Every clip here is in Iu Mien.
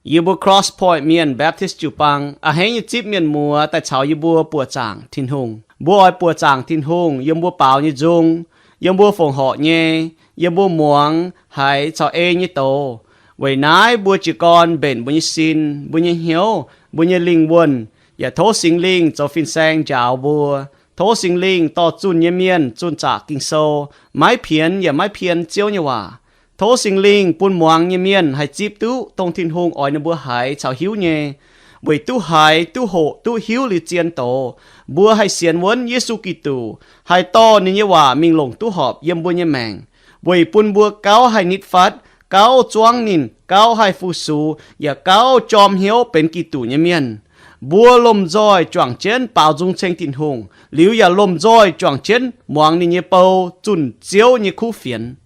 Yie mbuo Cross Point Mienh Baptist jiu-baang a'hneiv nyei zipv mienh muoz daaih caux yie mbuo buoqc zaangc Tin-Hungh. Mbuo oix buoqc zaangc Tin-Hungh yiem mbuo baaux nyei nzung, yiem mbuo fongc horc nyei, yiem mbuo muangx haiz caux ei nyei doz. Weic naaiv mbuo jiez gorn mbenc mbuo nyei sin, mbuo nyei hnyouv, mbuo nyei lingh wuonh, yaac tov Singx Lingh zoux fin-saeng njaaux mbuo. Tov Singx Lingh dorh zunh nyei mienh zunh zaqc Ging-Sou, maiv pienx yaac maiv pien Ziouv nyei waac. Tov Singx Lingh bun muangx nyei mienh haih zipv duqv dongh Tin-Hungh oix ninh mbuo haiz caux hiuv nyei. Weic duqv haiz, duqv hoqc, duqv hiuv liuz zien doz, mbuo haih sienx wuonv Yesu Giduc, haih dorh ninh nyei waac mingh longc duqv horpc yiem mbuo nyei maengc, weic bun mbuo gauh haih nitv fatv, gauh zuangv ninh, gauh haih fu-sux, yaac gauh jorm hnyouv benx Giduc nyei mienh. Mbuo lomh nzoih juangc jienv baaux nzung ceng Tin-Hungh, liuz yaac lomh nzoih juangc jienv muangx ninh nyei bou zunh Ziouv nyei kuv fienx.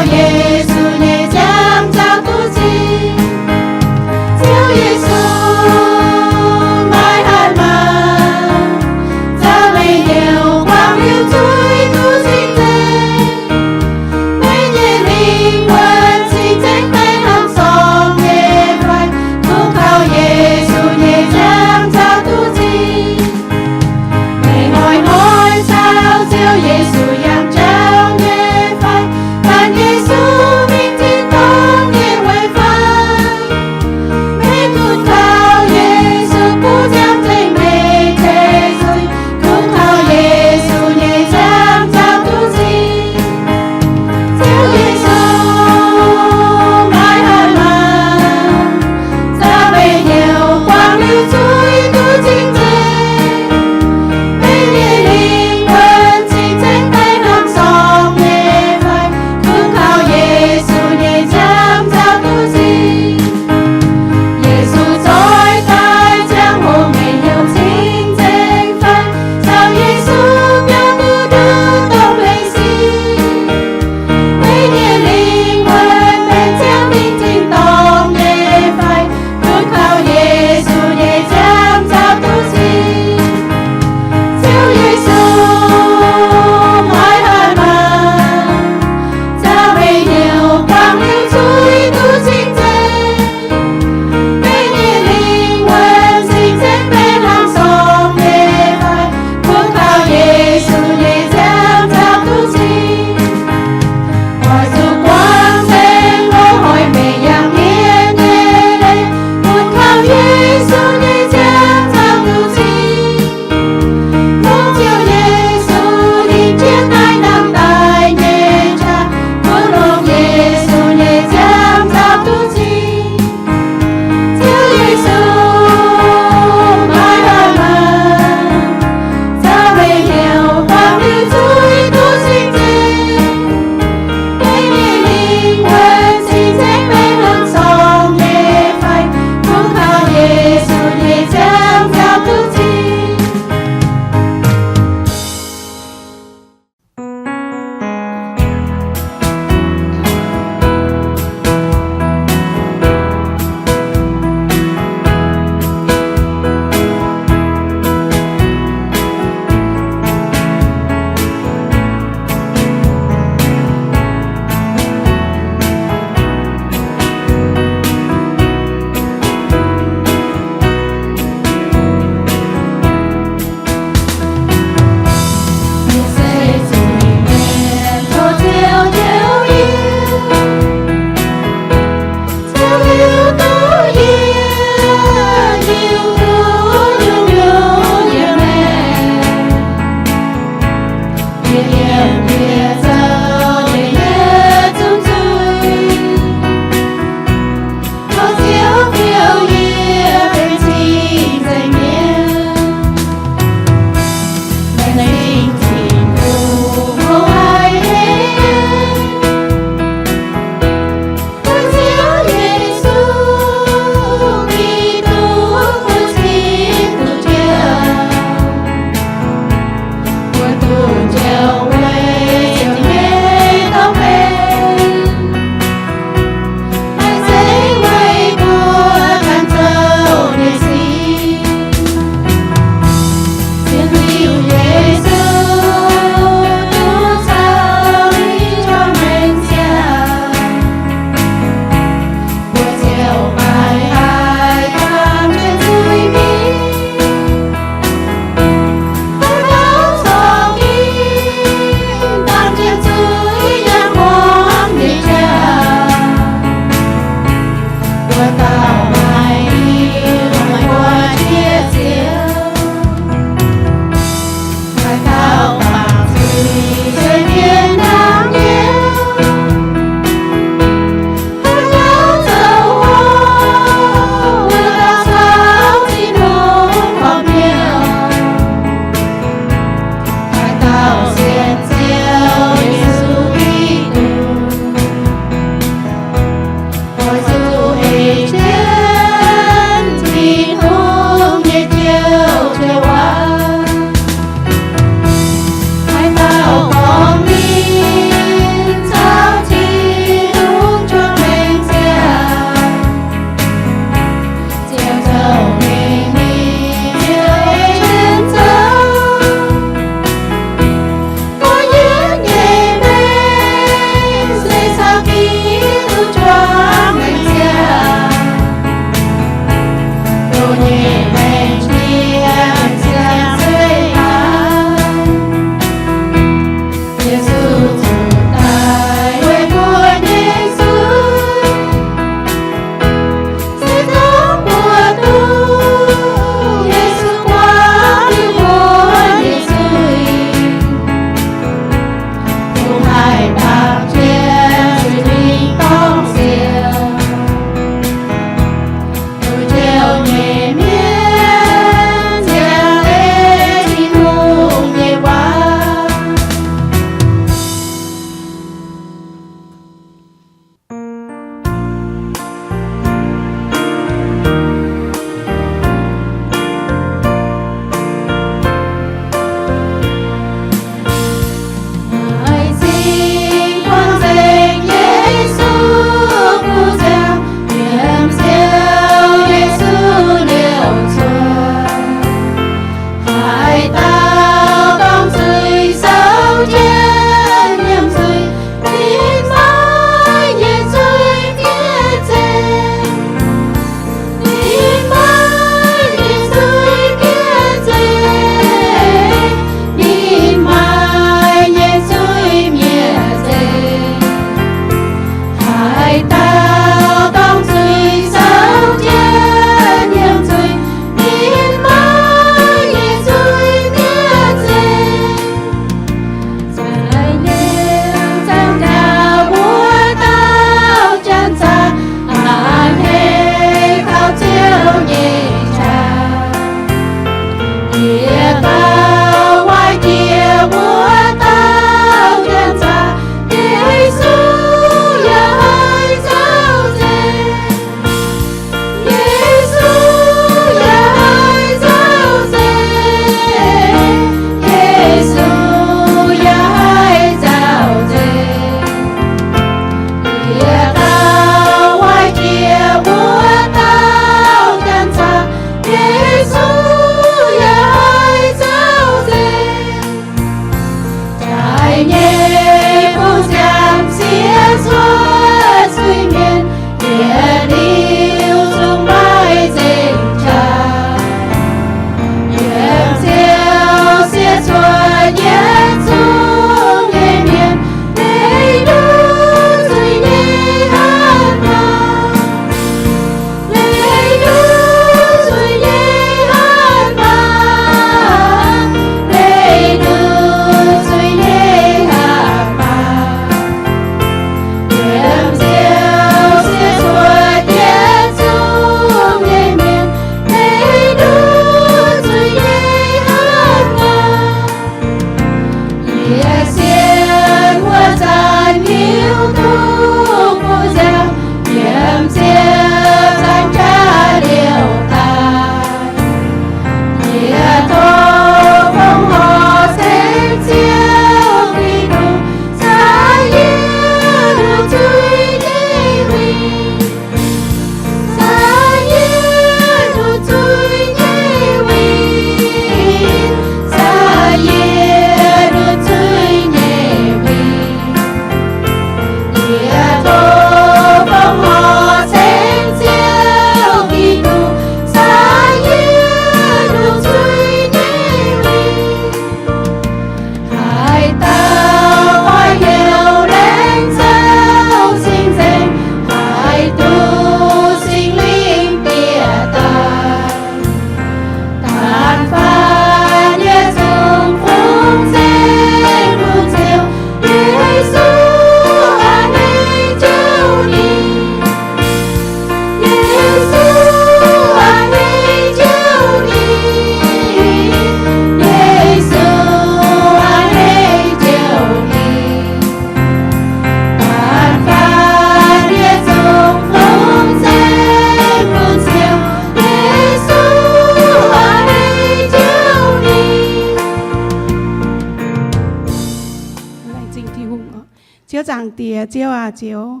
Zaangc Diex, Ziouv aac, Ziouv,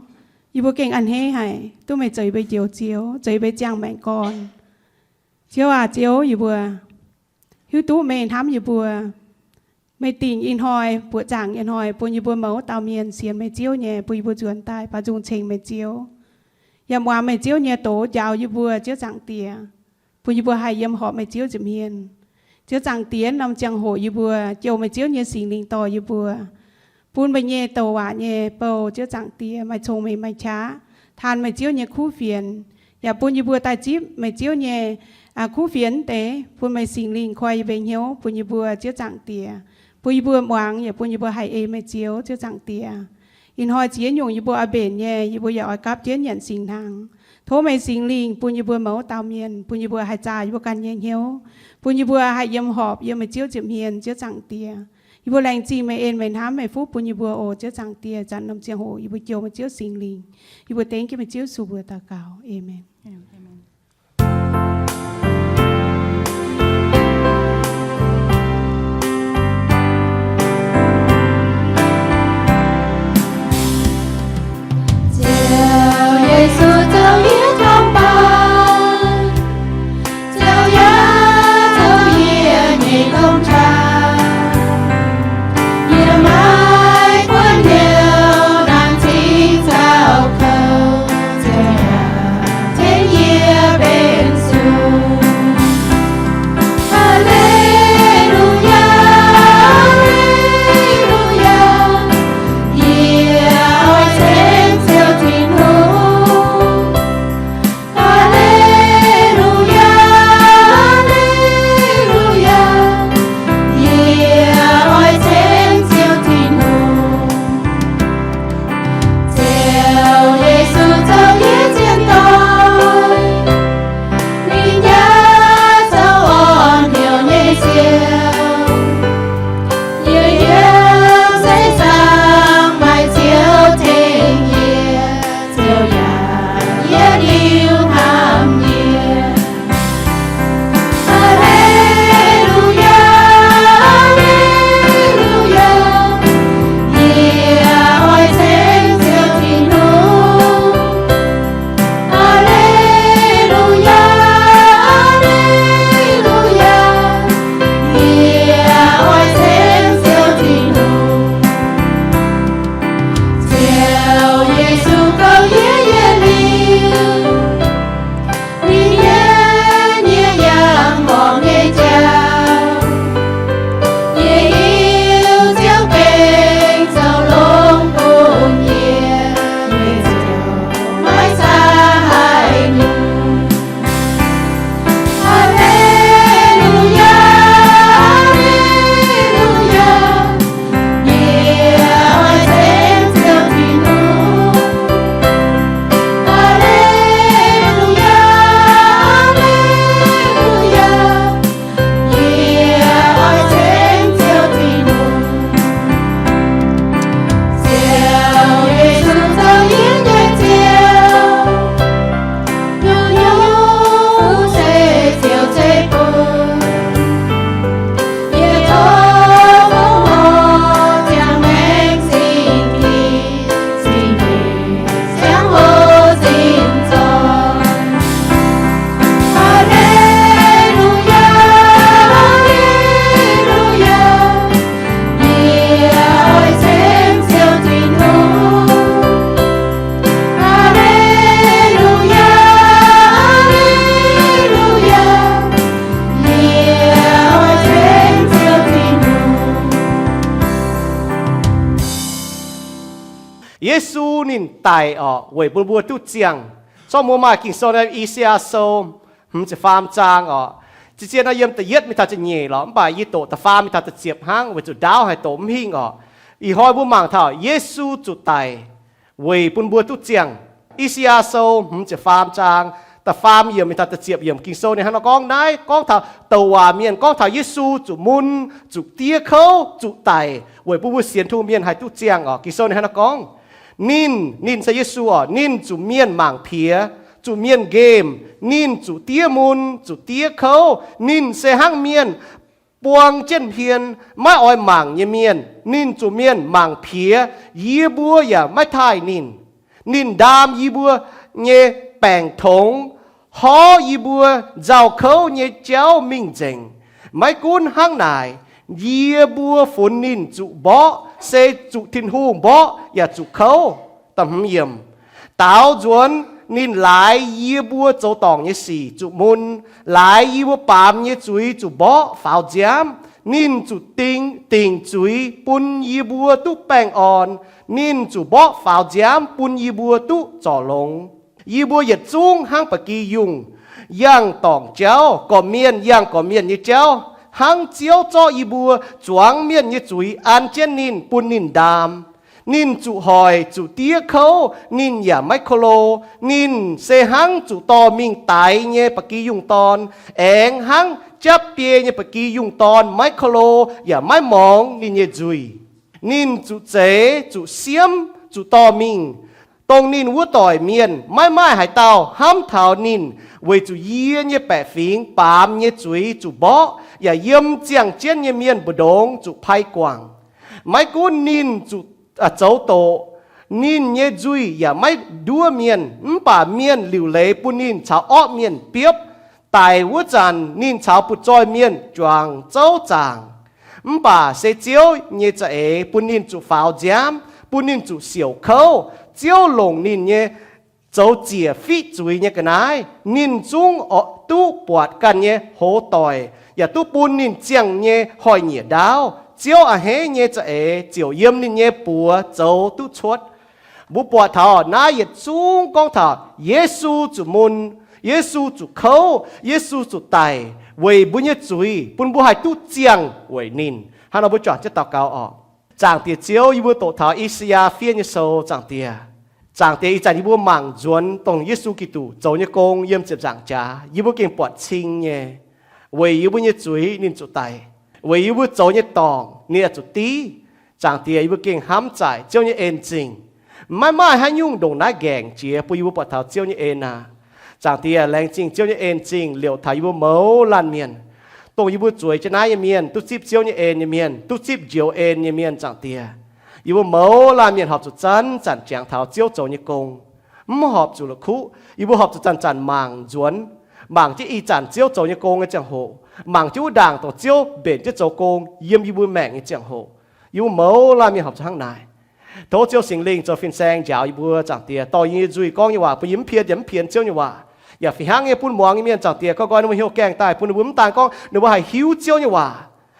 yie mbuo gengh a'hneiv haic duqv meih zoux yie mbuo Njoux Ziouv, zoux yie mbuo ziangh maengc gorn. Ziouv aac, Ziouv, yie mbuo hiuv duqv meih hnamv yie mbuo. Meih dingc ih hnoi, buoqc zaangc ih hnoi bun yie mbuo mouz dauh mienh sienx meih Ziouv nyei, bun yie mbuo nzuonx daaih baaux nzung ceng meih Ziouv. Yaac muangx meih Ziouv nyei doz njaaux yie mbuo, Ziouv Zaangc Diex, bun yie mbuo haih yiem horpc meih Ziouv nza'hmien. Ziouv Zaangc Diex, norm ziangh hoc yie mbuo jouh meih Ziouv nyei Singx Lingh dorh yie mbuo, bun meih nyei douc waac nyei bou, Ziouv Zaangc Diex, maaih cong-mengh maaih qaqv, taan meih Ziouv nyei kuv fienx, yaac bun yie mbuo daaih zipv meih Ziouv nyei kuv fienx deix, bun meih Singx Lingh koi yie mbuo hnyouv, bun yie mbuo, Ziouv Zaangc Diex, bun yie mbuo muangx, yaac bun yie mbuo haih ei meih Ziouv, Ziouv Zaangc Diex. Ih hnoi ziex nyungc yie mbuo oix mbenc nyei, yie mbuo yaac oix gapv jienv nyanc singx hnaangx. Tov meih Singx Lingh bun yie mbuo mouz dauh mienh, bun yie mbuo haih zaah yie mbuo ganh nyei hnyouv, bun yie mbuo haih yiem horpc yiem meih Ziouv nza'hmien, Ziouv Zaangc Diex. Yie mbuo laengz zingh meih en meih hnamv meih fuqv bun yie mbuo oc, Ziouv Zaangc Diex. Zanc norm ziangh hoc yie mbuo jouh meih Ziouv Singx Lingh. Yie mbuo dengv jienv meih Ziouv Yesu mbuox daux gaux. Aamen. Ziouv Yesu zoux yie torngv-baaix, Ziouv yaac zoux yie nyei longx qaqv. Yie maiv buonv hnyouv naaiv cingx caux kouv, Ziouv yaac tengx yie benx sung. Aa^le^lu^yaa, aa^le^lu^yaa, yie oix ceng Ziouv Tin-Hungh. Aa^le^lu^yaa, aa^le^lu^yaa, yie oix ceng Ziouv Tin-Hungh. Ziouv Yesu zoux yie zien doic, ninh yaac zoux orn hnyouv nyei Ziouv. Yie yiem seix zaangc maaih Ziouv tengx yie, Ziouv yaac yiem liuz hnamv yie. Aa^le^lu^yaa, aa^le^lu^yaa, yie oix ceng Ziouv Tin-Hungh. Aa^le^lu^yaa, aa^le^lu^yaa, yie oix ceng Ziouv Tin-Hungh. Ziouv Yesu goux yie yietc liuz, ninh yiem yie yangh horpc nyei jauv. Yie hiuv Ziouv gengh zoux longx bun yie, yie ziouc maiv caa haaix nyungc. Aa^le^lu^yaa, aa^le^lu^yaa, yie oix ceng Ziouv Tin-Hungh. Aa^le^lu^yaa, aa^le^lu^yaa, yie oix ceng Ziouv Tin-Hungh. Ziouv Yesu zoux yie nyei Ziouv, nyungc-nyungc se Ziouv zeiv bun. Yie tov fongc horc ziangh maengc zingh dingc, zingh dingc ziangh hoc zinh zorc. Aa^le^lu^yaa, aa^le^lu^yaa, yie oix ceng Ziouv Tin-Hungh. Aa^le^lu^yaa, aa^le^lu^yaa, yie oix ceng Ziouv Tin-Hungh. Yesu ninh daic orqc, weic bun mbuo duqv ziangh. Zorqv mbuo maaih Ging-Sou naaiv I^saa^yaa Sou hmz ziepc faam zaang orqc. Zien-zien nor yiem da'yietv mingh taux da'nyeic lorqc, mv baac yie doqc da'faam mingh taux da'ziepc hnangv, weic zuqc ndaauv haaix doqc mv hingh orqc. Ih hnoi mbuo mangc taux Yesu zuqc daic weic bun mbuo duqv ziangh. I^saa^yaa Sou hmz ziepc faam zaang da'faam yiemc mingh taux da'ziepc yiemc Ging-Sou ninh hnangv nor gorngv naaiv, gorngv taux douc waac mienh gorngv taux Yesu zuqc mun, zuqc diev kouv, zuqc daic weic bun mbuo sienx Tin-Hungh mienh haih duqv ziangh orqc. Ging-Sou ninh hnangv nor gorngv, ninh, ninh se Yesu orqc, ninh zuqc mienh mangc piex, zuqc mienh nqemh, ninh zuqc diev mun, zuqc diev kouv, ninh se hnangv mienh buang jienv hmien, maiv oix mangc nyei mienh, ninh zuqc mienh mangc piex. Yie mbuo yaac maiv taaih ninh. Ninh ndaam yie mbuo nyei baengc tongx, horv yie mbuo nzauh kouv nyei jauv mingh nzengc. Maiv gunv hnangv naaic, yie mbuo funx ninh zuqc mborqv, se zuqc Tin-Hungh mborqv yaac zuqc kouv. Daaux nzuonx ninh laaix yie mbuo zoux dorngc nyei sic zuqc mun, laaix yie mbuo baamz nyei zuiz zuqc mborqv faaux nziaamv. Ninh zuqc dingc zuiz bun yie mbuo duqv baengh orn. Ninh zuqc mborqv faaux nziaamv bun yie mbuo duqv zorc longx. Yie mbuo yietc zungv hnangv ba'gi yungh, yangh dorngc jauv, gorqv-mienh yangh gorqv-mienh nyei jauv, hnangv Ziouv zorqv yie mbuo zuangx mienh nyei zuiz an jienv ninh, bun ninh ndaam. Ninh zuqc hoic zuqc diev kouv, ninh yaac maiv ko lo. Ninh se hnangv zuqc dorh mingh daix nyei ba'gi yungh dorn, aengx hnangv japv biei nyei ba'gi yungh dorn maiv ko lo yaac maiv morngx ninh nyei nzuih. Ninh zuqc zeix, zuqc siemv, zuqc dorh mingh. Dongh ninh wuov doic mienh maiv maaih haaix dauh hnamv taux ninh, weic zuqc yie nyei baeqc fingx baamz nyei zuiz zuqc mborqv, yaac yiem ziangh jienv nyei mienh mbu'ndongx zuqc pai guangc. Maiv gunv ninh zuqc zoux doqc, ninh nyei nzuih yaac maiv nduov mienh, mv baac mienh liuc leiz bun ninh caux orqv mienh biopv. Daic wuov zanc ninh caux butv-zoih mienh juangc zouv zaangc. Mv baac se Ziouv nyei za'eix bun ninh zuqc faaux nziaamv, bun ninh zuqc siouc kouv. Ziouv longc ninh nyei zoux ziec fiqv zuiz nyei ga'naaiv. Ninh zungv duqv buatc ganh nyei hoz doic, yaac duqv bun ninh ziangh nyei hnoi-nyieqc ndaauv. Ziouv a'hneiv nyei za'eix ziouc yiem ninh nyei buoz zoux duqv cuotv. Mbuo buatc taux naaiv yietc zungv gorngv taux Yesu zuqc mun, Yesu zuqc kouv, Yesu zuqc daic weic mbuo nyei zuiz, bun mbuo haih duqv ziangh weic ninh. Hnangv nor mbuo juangc jienv daux gaux oc. Zaangc Diex Ziouv, yie mbuo doqc taux I^saa^yaa fiev nyei sou, Zaangc Diex. Zaangc Diex, ih zanc yie mbuo mangc nzuonx dongh Yesu Giduc zoux nyei gong yiem ziepc nzaangc jaax, yie mbuo gengh buatc cing nyei. Weic yie mbuo nyei zuiz ninh zuqc daic. Weic yie mbuo zoux nyei dorngc ninh yaac zuqc div. Zaangc Diex, yie mbuo gengh hnamv zaaic Ziouv nyei en zingh. Maiv maaih haaix nyungc ndongc naaiv nqaengc jiex bun yie mbuo buatc taux Ziouv nyei en aqv. Zaangc Diex, laengz zingh Ziouv nyei en zingh liouc taux yie mbuo mouz laanh mienh. Dongh yie mbuo zueiz jienv naaiv nyei mienh, duqv zipv Ziouv nyei en nyei mienh, duqv zipv njoux en nyei mienh, Zaangc Diex, yie mbuo mouz laanh mienh horpc zuqc zanc-zanc jangx taux Ziouv zoux nyei gong. Mv horpc zuqc la'kuqv, yie mbuo horpc zuqc zanc-zanc mangc nzuonx, mangc jienv ih zanc Ziouv zoux nyei gong nyei ziangh hoc, mangc jienv wuov ndaangc dongh Ziouv mbenc jienv zoux gong yiem yie mbuo maengc nyei ziangh hoc. Yie mbuo mouz laanh mienh horpc zuqc hnangv naaic. Tov Ziouv Singx Lingh zoux fin-saeng njaaux yie mbuo, Zaangc Diex, dorh yie nyei nzuih gorngv nyei waac bun yie mv pien yaac mv pienx Ziouv nyei waac, yaac fih hnangv nyei bun muangx nyei mienh, Zaangc Diex, gorngv nqoi ninh mbuo hnyouv gaengh daaih, bun ninh mbuo mv daan gorngv ninh mbuo haih hiuv Ziouv nyei waac,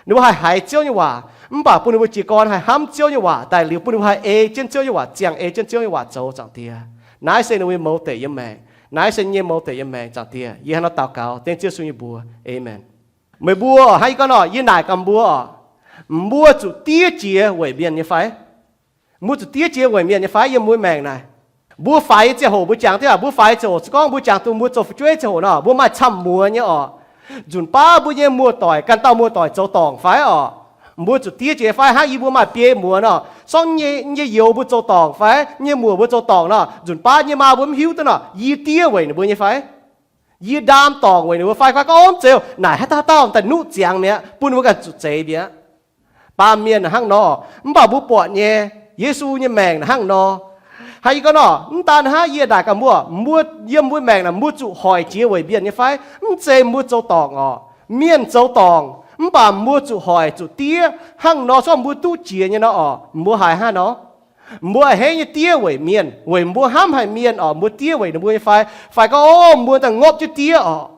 ninh mbuo haih haiz Ziouv nyei waac, mv baac bun ninh mbuo jiez gorn haih hnamv Ziouv nyei waac daaih liuz, bun ninh mbuo haih ei jienv Ziouv nyei waac, ziangh ei jienv Ziouv nyei waac zoux, Zaangc Diex. Naaiv se ninh mbuo nyei mouz deic yiem maengc. Naaiv se yie nyei mouz deic yiem maengc, Zaangc Diex. Yie hnangv nor daux gaux dengv Ziouv Yesu nyei mbuox, aamen. Meih mbuo oc, hnangv yie gorngv nor, yie naaic gaax mbuo oc, mbuo zuqc diev jiex weic mienh nyei fai? Mbuo zuqc diev jiex weic mienh nyei fai yiem mbuo maengc naaic? Mbuo faix nyei ziangh hoc mbuo jangx diev aqv. Mbuo faix ziangh hoc se gorngv mbuo jangx dongh mbuo zoux fu'jueiv ziangh hoc nor, mbuo maaih camv muoz nyei oc. Nzunc baav mbuo nyei muoz-doic, ganh dauh muoz-doic zoux dorngc fai oc, mbuo zuqc diev jiex fai? Hnangv yie mbuo maaih biei muoz nor, sorngv nyei youz mbuo zoux dorngc fai nyei muoc mbuo zoux dorngc nor, nzunc baav nyei maa mbuo mv hiuv duqv nor, yie diev weic ninh mbuo nyei fai? Yie ndaam dorngc weic ninh mbuo fai? Fai gorngv, Mv zeiz, naaic haaix dauh dauh daaih nuqv ziangx mi'aqv, bun ninh mbuo ganh zuqc zeix mi'aqv. Baamh mienh hnangv nor, mv baac mbuo buatc nyei, Yesu nyei maengc hnangv nor. Hnangv yie gorngv nor, mv daan hnangv yie naaic gaax mbuo, mbuo yiem mbuo maengc naaic, mbuo zuqc hoic jiex weic mienh nyei fai? Mv zeiz, mbuo zoux dorngc oc. Mienh zoux dorngc, mv baac mbuo zuqc hoic zuqc diev hnangv nor, se gorngv mbuo duqv jiex nyei nor oc, mbuo haiz hnangv nor? Mbuo a'hneiv nyei diev weic mienh, weic mbuo hnamv haic mienh oc, mbuo diev weic ninh mbuo nyei fai? Fai gorngv, Ov, mbuo daaih ngopv jienv diev oc.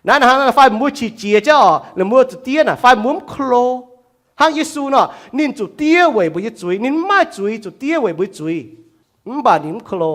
Naaiv hnangv fai mbuo qiex jiez jienv oc, ninh mbuo zuqc diev naaic fai mbuo mv ko lo? Hnangv Yesu nor, ninh zuqc diev weic mbuo nyei zuiz. Ninh mv maaih zuiz zuqc diev weic mbuo nyei zuiz, mv baac ninh mv ko lo.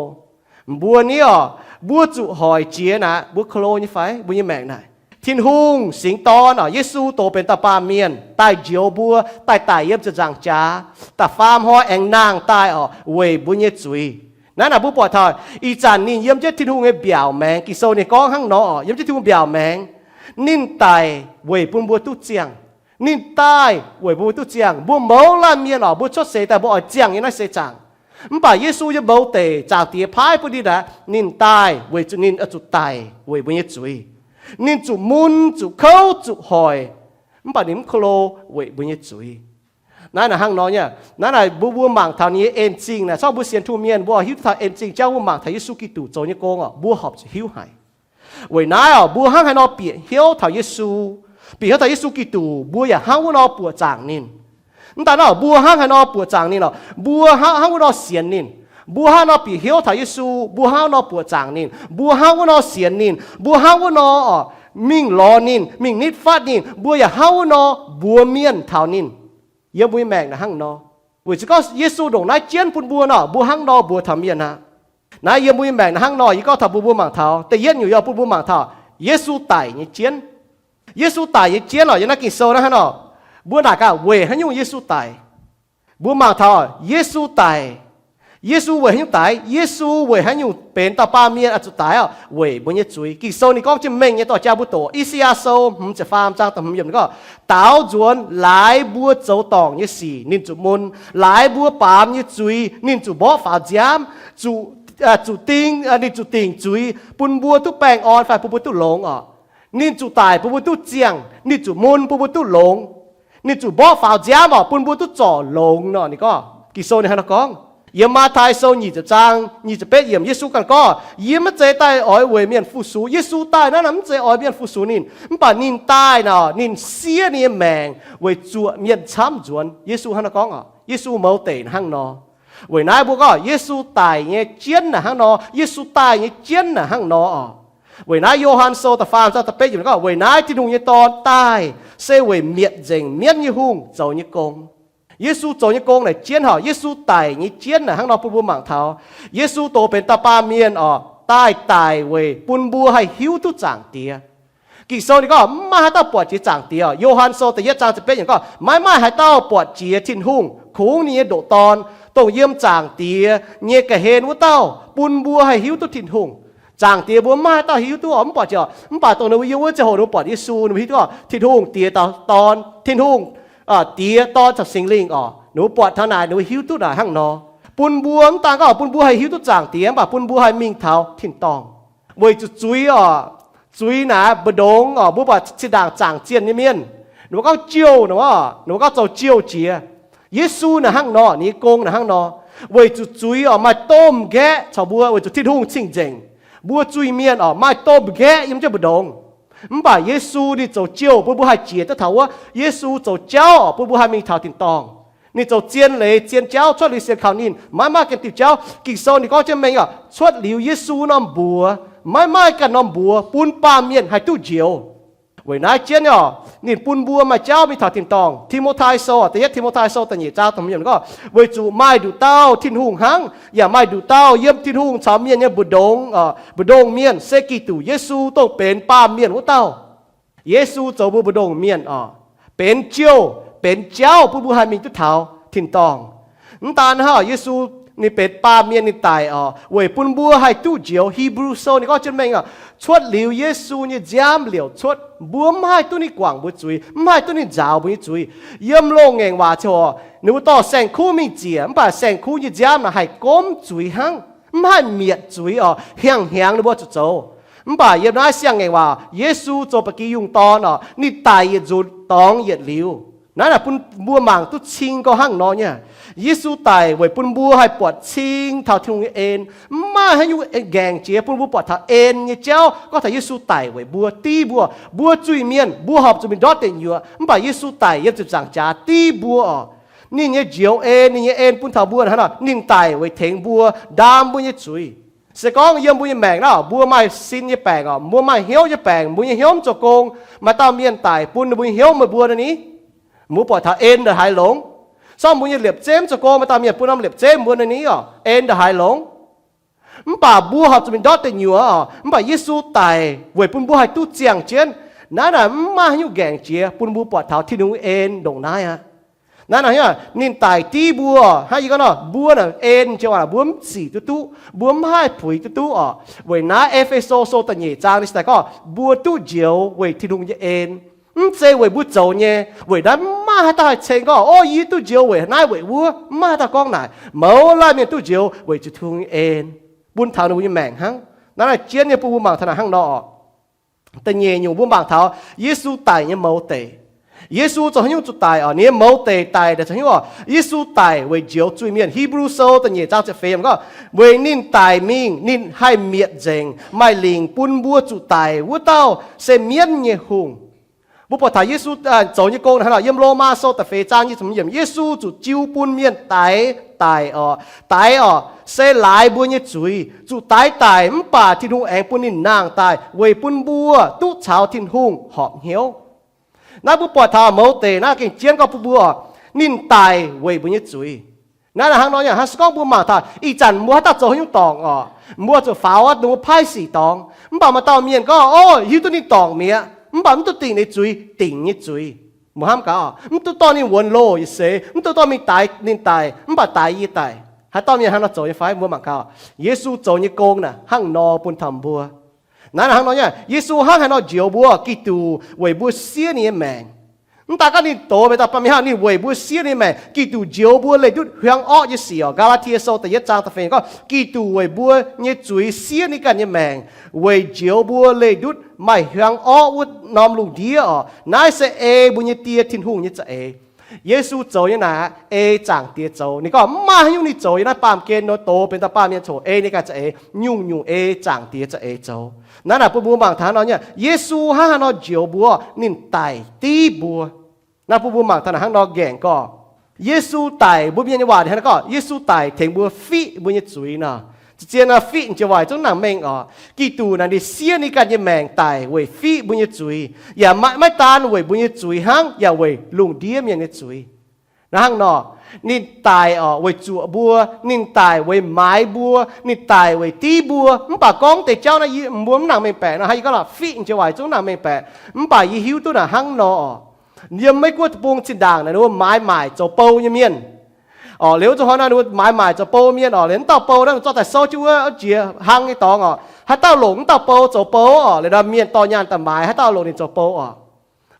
Mbuo ni oc, mbuo zuqc hoic jiex naaic, mbuo ko lo nyei fai? Mbuo nyei maengc naaic, Tin-Hungh singx dorn oc, Yesu doz benx dauh baamh mienh daaih njoux mbuo, daaih daic yiem ziepc nzaangc jaax, da'faam hnoi aengx nangh daaih oc, weic mbuo nyei zuiz. Naaiv naaic mbuo buatc taux ih zanc ninh yiem jienv Tin-Hungh nyei mbiaauc maengx. Ging-Sou ninh gorngv hnangv nor oc, yiem jienv Tin-Hungh mbiaauc maengx, ninh daic weic bun mbuo duqv ziangh. Ninh daaih weic mbuo duqv ziangh. Mbuo mouz laanh mienh oc, mbuo cuotv seix daaih mbuo oix ziangh nyei naaiv seix zaangc. Mv baac Yesu nyei mouz deic, Zaangc Diex paaiv bun ninh aqv, ninh daaih weic zuqc ninh oix zuqc daic weic mbuo nyei zuiz. Ninh zuqc mun, zuqc kouv, zuqc hoic, mv baac ninh mv ko lo weic mbuo nyei zuiz. Naaiv naaic hnangv nor nyei. Naaiv naaic mbuo, mbuo mangc taux ninh nyei en-zingh naaic, corc mbuo sienx Tin-Hungh mienh mbuo hiuv duqv taux en-zingh jauv, mbuo mangc taux Yesu Giduc zoux nyei gong oc, mbuo horpc zuqc hiuv haic. Weic naaiv oc, mbuo hnangv haaix nor bieqc hnyouv taux Yesu, bieqc hnyouv taux Yesu Giduc, mbuo yaac hnangv wuov nor buoqc zaangc ninh. Mv daaih nor, mbuo hnangv haaix nor buoqc zaangc ninh oc, mbuo hnangv, hnangv wuov nor sienx ninh. Mbuo hnangv nor bieqc hnyouv taux Yesu, mbuo hnangv nor buoqc zaangc ninh, mbuo hnangv wuov nor sienx ninh, mbuo hnangv wuov nor oc, mingh lorz ninh, mingh nitv fatv ninh, mbuo yaac hnangv wuov nor mbuox mienh taux ninh. Yiem mbuo nyei maengc naaic hnangv nor. Weic zuqc gorngv Yesu ndongc naaiv jienv bun mbuo nor, mbuo hnangv nor mbuox taux mienh aqv. Naaiv yiem mbuo nyei maengc naaiv hnangv nor, yie gorngv taux mbuo, mbuo mangc taux da'yietv nyungc yaac bun mbuo mangc taux Yesu daic nyei jienv. Yesu daic nyei jienv oc, yiem naaiv Ging-Sou naaiv hnangv nor, mbuo naaic gaax weic haaix nyungc Yesu daic. Mbuo mangc taux Yesu daic. Yesu weic haaix nyungc daic? Yesu weic haaix nyungc benx dauh baamh mienh oix zuqc daic oc? Weic mbuo nyei zuiz. Ging-Sou ninh gorngv jienv mengh nyei dorh jaa mbuo doqc. I^saa^yaa Sou hmz ziepc faam zaang da'hmz yiemc ninh gorngv, daaux nzuonx laaix mbuo zoux dorngc nyei sic ninh zuqc mun, laaix mbuo baamz nyei zuiz ninh zuqc mborqv faaux nziaamv, zuqc, zuqc ding, ninh zuqc dingc zuiz bun mbuo duqv baengh orn fai bun mbuo duqv longx oc. Ninh zuqc daic bun mbuo duqv ziangh, ninh zuqc mun bun mbuo duqv longx. Ninh zuqc mborqv faaux nziaamv oc, bun mbuo duqv zorc longx nor. Ninh gorngv, Ging-Sou ninh hnangv nor gorngv, yiem Matv^tai Sou nyic ziepc zaang nyic ziepc betv yiemc, Yesu ganh gorngv, yie maiv zeiz daaih oix weic mienh fu-sux. Yesu daaih naaiv naaic mv zeiz oix mienh fu-sux ninh, mv baac ninh daaih naaic ninh siev ninh nyei maengc weic zuoqc mienh camv nzuonx. Yesu hnangv nor gorngv oc. Yesu mouz deic hnangv nor. Weic naaiv mbuo gorngv Yesu daic nyei jienv naaic hnangv nor, Yesu daaih nyei jienv naaic hnangv nor oc. Weic naaiv Yo^han Sou da'faam zaang da'betv yiemc gorngv, weic naaiv Tin-Hungh nyei Dorn daaih se weic mietc nzengc mienv nyei hungh zoux nyei gong. Yesu zoux nyei gong naaic jienv horpc, Yesu daic nyei jienv naaic hnangv nor bun mbuo mangc taux Yesu doz benx dauh baamh mienh oc, daaih daic weic bun mbuo haih hiuv duqv Zaangc Diex. Ging-Sou ninh gorngv maiv maaih haaix dauh buatc jiex Zaangc Diex oc. Yo^han Sou da'yietv zaang ziepc betv yiemc gorngv, maiv maaih haaix dauh buatc jiex Tin-Hungh, kungx ninh nyei ndoqc Dorn, dongh yiem Zaangc Diex nyei ga'hlen wuov dauh, bun mbuo haih hiuv duqv Tin-Hungh. Zaangc Diex mbuo maiv maaih haaix dauh hiuv duqv oc, mv buatc jiex oc. Mv baac dongh ninh mbuo yiem wuov ziangh hoc ninh mbuo buatc Yesu, ninh mbuo hiuv duqv oc, Tin-Hungh Diex, Dorn caux Singx Lingh oc. Ninh mbuo buatc taux naaic, ninh mbuo hiuv duqv naaic hnangv nor. Bun mbuo mv daan gorngv bun mbuo haih hiuv duqv Zaangc Diex, mv baac bun mbuo haih mingh taux tin-dorngh. Weic zuqc zuiz oc, zuiz naaic mbu'ndongx oc, mbuo buatc zinh ndaangc zaangc zienh nyei mienh, ninh mbuo gorngv jouh, ninh mbuo gorngv zoux jouh jiex. Yesu naaic hnangv nor, ninh nyei gong naaic hnangv nor. Weic zuqc zuiz oc, maaih domh nqaeqv caux mbuo, weic zuqc Tin-Hungh cing-nzengc, mbuo zuiz-mienh oc, maaih domh nqaeqv yiem jienv mbu'ndongx. Mv baac Yesu ninh zoux jouh bun mbuo haih jiex duqv taux wuov. Yesu zoux jauv oc, bun mbuo haih mingh taux tin-dorngh. Ninh zoux zien leiz zien jauv cuotv liuz sienx kaux ninh, maiv maaih ganh diuh jauv. Ging-Sou ninh gorngv jienv mengh oc, cuotv liuz Yesu norm mbuox, maiv maaih ganh norm mbuox bun baamh mienh haih duqv njoux. Weic naaiv jienv oc, ninh bun mbuo maaih jauv mingh taux tin-dorngh. Ti^mo^tai Sou, da'yietv Ti^mo^tai Sou da'nyeic zaang da'hmz yiemc gorngv, weic zuqc maaih nduqc dauh Tin-Hungh hnangv, yaac maaih nduqc dauh yiem Tin-Hungh caux mienh nyei mbu'ndongx, mbu'ndongx mienh, se Giduc Yesu, dongh benx baamh mienh wuov dauh. Yesu zoux mbuo mbu'ndongx mienh oc, benx jouh, benx jauv bun mbuo haih mingh duqv taux tin-dorngh. Mv daan hnangv, Yesu ninh benx baamh mienh, ninh daic oc, weic bun mbuo haih duqv njoux. Hipv^lu Sou ninh gorngv jienv mengh oc, cuotv liuz Yesu nyei nziaamv liouc cuotv, mbuo mv haih duqv ninh guangc mbuo zuiz, mv haih duqv ninh nzaaux mbuo nyei zuiz. Yiem loz-ngaengc waac ziangh hoc, ninh mbuo dorh saeng-kuv mingh ziec, mv baac saeng-kuv nyei nziaamv naaic haih gomv zuiz hnangv, mv haih mietc zuiz oc, hnyangx-hnyangx ninh mbuo zuqc zoux. Mv baac yiem naaiv siang-ngaengc waac, Yesu zoux ba'gi yungh dorn oc, ninh daic yietc nzunc dorngx yietc liuz. Naaiv naaic bun mbuo mangc duqv cing gorx hnangv nor nyei. Yesu daic weic bun mbuo haih buatc cing taux Tin-Hungh nyei en. Mv maaih haaix nyungc ngaengc jiex bun mbuo buatc taux en nyei jauv gorngv taux Yesu daic weic mbuo, div mbuo. Mbuo zuiz-mienh, mbuo horpc zuqc mingh ndortv deic-nyuoqc, mv baac Yesu daic yiem ziepc nzaangc jaax div mbuo oc. Ninh nyei njoux en, ninh nyei en bun taux mbuo hnangv nor, ninh daic weic tengx mbuo, ndaam mbuo nyei zuiz. Se gorngv yiem mbuo nyei maengc naaic, mbuo maaih sin nyei baengc oc, mbuo maaih hnyouv nyei baengc, mbuo nyei hnyouv mv zoux gong, maaih dauh mienh daic bun ninh mbuo nyei hnyouv meih mbuo nor ni? Mbuo buatc taux en ndongc haaix longx? Sorng mbuo nyei liepc zeiv mv zoux gong, maaih dauh mienh bun norm liepc zeiv mbuo nor ni oc, en ndongc haaix longx? Mv baac mbuo horpc zuqc mingh ndortv deic-nyuoqc oc, mv baac Yesu daic weic bun mbuo haih duqv ziangh jienv. Naaiv naaic mv maaih haaix nyungc ngaengc jiex bun mbuo buatc taux Tin-Hungh en ndongc naaiv aqv. Naaiv naaic ninh daic div mbuo, hnangv yie gorngv nor, mbuo naaic en jienv waac mbuo mv zic duqv duqv, mbuo mv haih puix duqv duqv oc. Weic naaiv E^fe^so Sou da'nyeic zaang ninh se daaih gorngv mbuo duqv njoux weic Tin-Hungh nyei en. Mv zeiz weic mbuo zoux nyei. Weic naaiv mv maaih haaix dauh haih ceng gorngv, o, yie duqv njoux weic naaiv weic wuov. Mv maaih haaix dauh gorngv naaic. Mouz laanh mienh duqv njoux weic zuqc Tin-Hungh nyei en bun taux ninh mbuo nyei maengc hnangv. Naaiv naaic jienv nyei bun mbuo mangc taux naaic hnangv nor oc. Da'nyeic nyungc mbuo mangc taux Yesu daic nyei mouz deic. Yesu zoux haaix nyungc zuqc daic oc? Ninh nyei mouz deic daic daaih zoux haaix nyungc oc? Yesu daic weic njoux zuiz-mienh. Hipv^lu Sou da'nyeic zaang ziepc feix yiemc gorngv, weic ninh daic mingh ninh haih mietc nzengc maaih lingc bun mbuo zuqc daic wuov dauh se mienv nyei hungh. Mbuo buatc taux Yesu zoux nyei gong naaic hnangv nor, yiem Lomaa Sou da'feix zaang nyic ziepc hmz yiemc, Yesu zuqc jiu bun mienh daix daic oc. Daix oc, se laaix mbuo nyei zuiz, zuqc daix daic, mv baac Tin-Hungh aengx bun ninh nangh daaih weic bun mbuo duqv caux Tin-Hungh horpc hnyouv. Naaiv mbuo buatc taux mouz deic naaiv gengh jienv gorngv bun mbuo, ninh daic weic mbuo nyei zuiz. Naaiv hnangv nor nyei, hnangv se gorngv mbuo mangc taux ih zanc mbuo haaix dauh zoux haaix nyungc dorngc oc, mbuo zuqc faaux wuov dongh paaiv sic dorngx. Mv baac maaih dauh mienh gorngv, o, hiuv duqv ninh dorngc mi'aqv, mv baac mv duqv dingc ninh zuiz, dingc nyei zuiz. Mbuo hnamv gaax, mv duqv dorh ninh wuonx loh yaac seix, mv duqv dorh mingh daix ninh daic, mv baac daix yie daic. Haaix dauh mienh hnangv nor zoux nyei fai? Mbuo mangc gaax, Yesu zoux nyei gong naaic hnangv nor bun taux mbuo. Naaiv hnangv nor nyei, Yesu hnangv haaix nor njoux mbuo? Giduc weic mbuo siev ninh nyei maengc. Mv daan gorngv ninh doz benx dauh baamh mienh hnangv, ninh weic mbuo siev ninh nyei maengc. Giduc njoux mbuo leih ndutv hiuang orqv nyei sic oc. Gaa^laa^tie Sou da'yietv zaang da'feix gorngv, Giduc weic mbuo nyei zuiz siev ninh ganh nyei maengc, weic njoux mbuo leih ndutv maaih hiuang orqv wuov norm lungh ndiev oc. Naaiv se ei mbuo nyei Die, Tin-Hungh nyei za'eix. Yesu zoux nyei naaic aqv, ei Zaangc Diex zoux. Ninh gorngv mv maaih haaix nyungc ninh zoux yiem naaiv baamh gen nor, doz benx dauh baamh mienh coc ei ninh ganh za'eix, nyungc-nyungc ei Zaangc Diex za'eix zoux. Naaiv naaic bun mbuo mangc taux hnangv nor nyei, Yesu hnangv haaix nor njoux mbuo, ninh daic div mbuo. Naaiv bun mbuo mangc taux naaic hnangv nor ngaengc gorngv, Yesu daic, mbuo Mienh nyei waac ninh hnangv nor gorngv, Yesu daic tengx mbuo fiqv mbuo nyei zuiz nor. Zien-zien nor fiqv jiex waaic zungv nangc mengh oc. Giduc naaic ninh siev ninh ganh nyei maengc daic weic fiqv mbuo nyei zuiz, yaac maiv daan weic mbuo nyei zuiz hnangv, yaac weic lungh ndiev mienh nyei zuiz. Naaiv hnangv nor, ninh daic oc weic zuoqc mbuo, ninh daic weic maaiz mbuo, ninh daic weic div mbuo. Mv baac gorngv deix jauv naaiv yie mbuo mv nangc mengh baeqc nor, hnangv yie gorngv lorqc, fiqv jiex waaic zungv nangc mengh baeqc. Mv baac yie hiuv duqv naaic hnangv nor oc. Yiem Meiv Guoqv deic-bung zinh ndaangc naaic ninh mbuo maaiz maaic zoux bou nyei mienh oc. Liuz wuov zuqc hnoi naaic ninh mbuo maaiz maaic zoux bou mienh oc, liuz mv dauh bou naaiv ninh zorqv daaih souv jienv wuov jiex hlang nyei dorngx oc. Haaix dauh longc mv dauh bou zoux bou oc, liuz nor mienh dorh nyaanh daaih maaiz haaix dauh longc ninh zoux bou oc,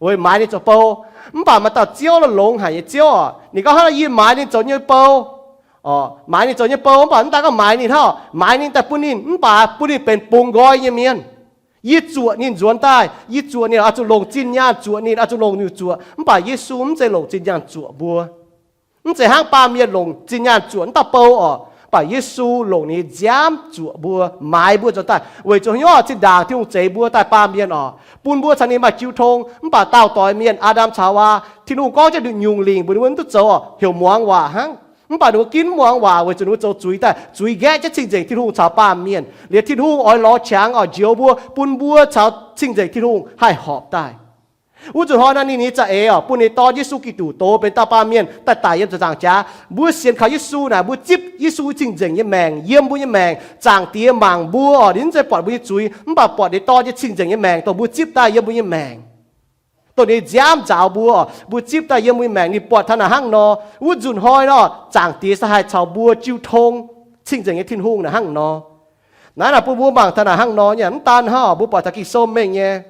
weic maaiz ninh zoux bou. Mv baac maaih dauh ziouv longx haic nyei ziouv oc, ninh gorngv hnangv nor, yie maaiz ninh zoux nyei bou oc, maaiz ninh zoux nyei bou, mv baac mv daan gorngv maaiz ninh hnangv, maaiz ninh daaih bun ninh, mv baac bun ninh benx bungx nqoi nyei mienh. Yie zuoqc ninh nzuonx daaih, yie zuoqc ninh oix zuqc longc zinh nyaanh zuoqc ninh, oix zuqc longc ninh zuoqc. Mv baac Yesu mv zeiz longc zinh nyaanh zuoqc mbuo. Mv zeiz hnangv baamh mienh longc zinh nyaanh zuoqc mv dauh bou oc. Mv baac Yesu longc ninh nyei nziaamv zuoqc mbuo, maaiz mbuo nzuonx daaih. Weic zuqc hnyouv zinh ndaangc Tin-Hungh zeix mbuo daaih baamh mienh oc, bun mbuo caux ninh maaih jiu tong. Mv baac daauh doix mienh, Aa^ndam caux Haawaa, Tin-Hungh gorngv jienv nduqc nyungc lingc mbuox ninh mbuo mv duqv zoux oc, heuc muangx waac hnangv. Mv baac ninh mbuo ginv mv muangx waac weic zuqc ninh mbuo zoux zuiz daaih, zuiz nqaeqv jienv cing-nzengc Tin-Hungh caux baamh mienh. Liuz Tin-Hungh oix lorz qangx oc, njoux mbuo, bun mbuo caux cing-nzengc Tin-Hungh haih horpc daaih. Wuov nzunc hnoi naaiv ninh nyei za'eix oc, bun ninh dorn Yesu Giduc doz benx dauh baamh mienh daaih daic yiem ziepc nzaangc jaax. Mbuo sienx kaux Yesu naaic, mbuo zipv Yesu cing-nzengc nyei maengc yiem mbuo nyei maengc. Zaangc Diex mangc mbuo oc, ninh mv zeiz buatc mbuo nyei zuiz, mv baac buatc ninh dorn nyei cing-nzengc nyei maengc dongh mbuo zipv daaih yiem mbuo nyei maengc, dongh ninh nziaamv nzaaux mbuo oc, mbuo zipv daaih yiem mbuo nyei maengc. Ninh buatc taux naaic hnangv nor, wuov nzunc hnoi nor, Zaangc Diex se haih caux mbuo jiu tong. Cing-nzengc nyei Tin-Hungh naaic hnangv nor. Naaiv naaic bun mbuo mangc taux naaic hnangv nor nyei, mv daan hnangv oc, mbuo buatc taux Ging-Sou mengh nyei,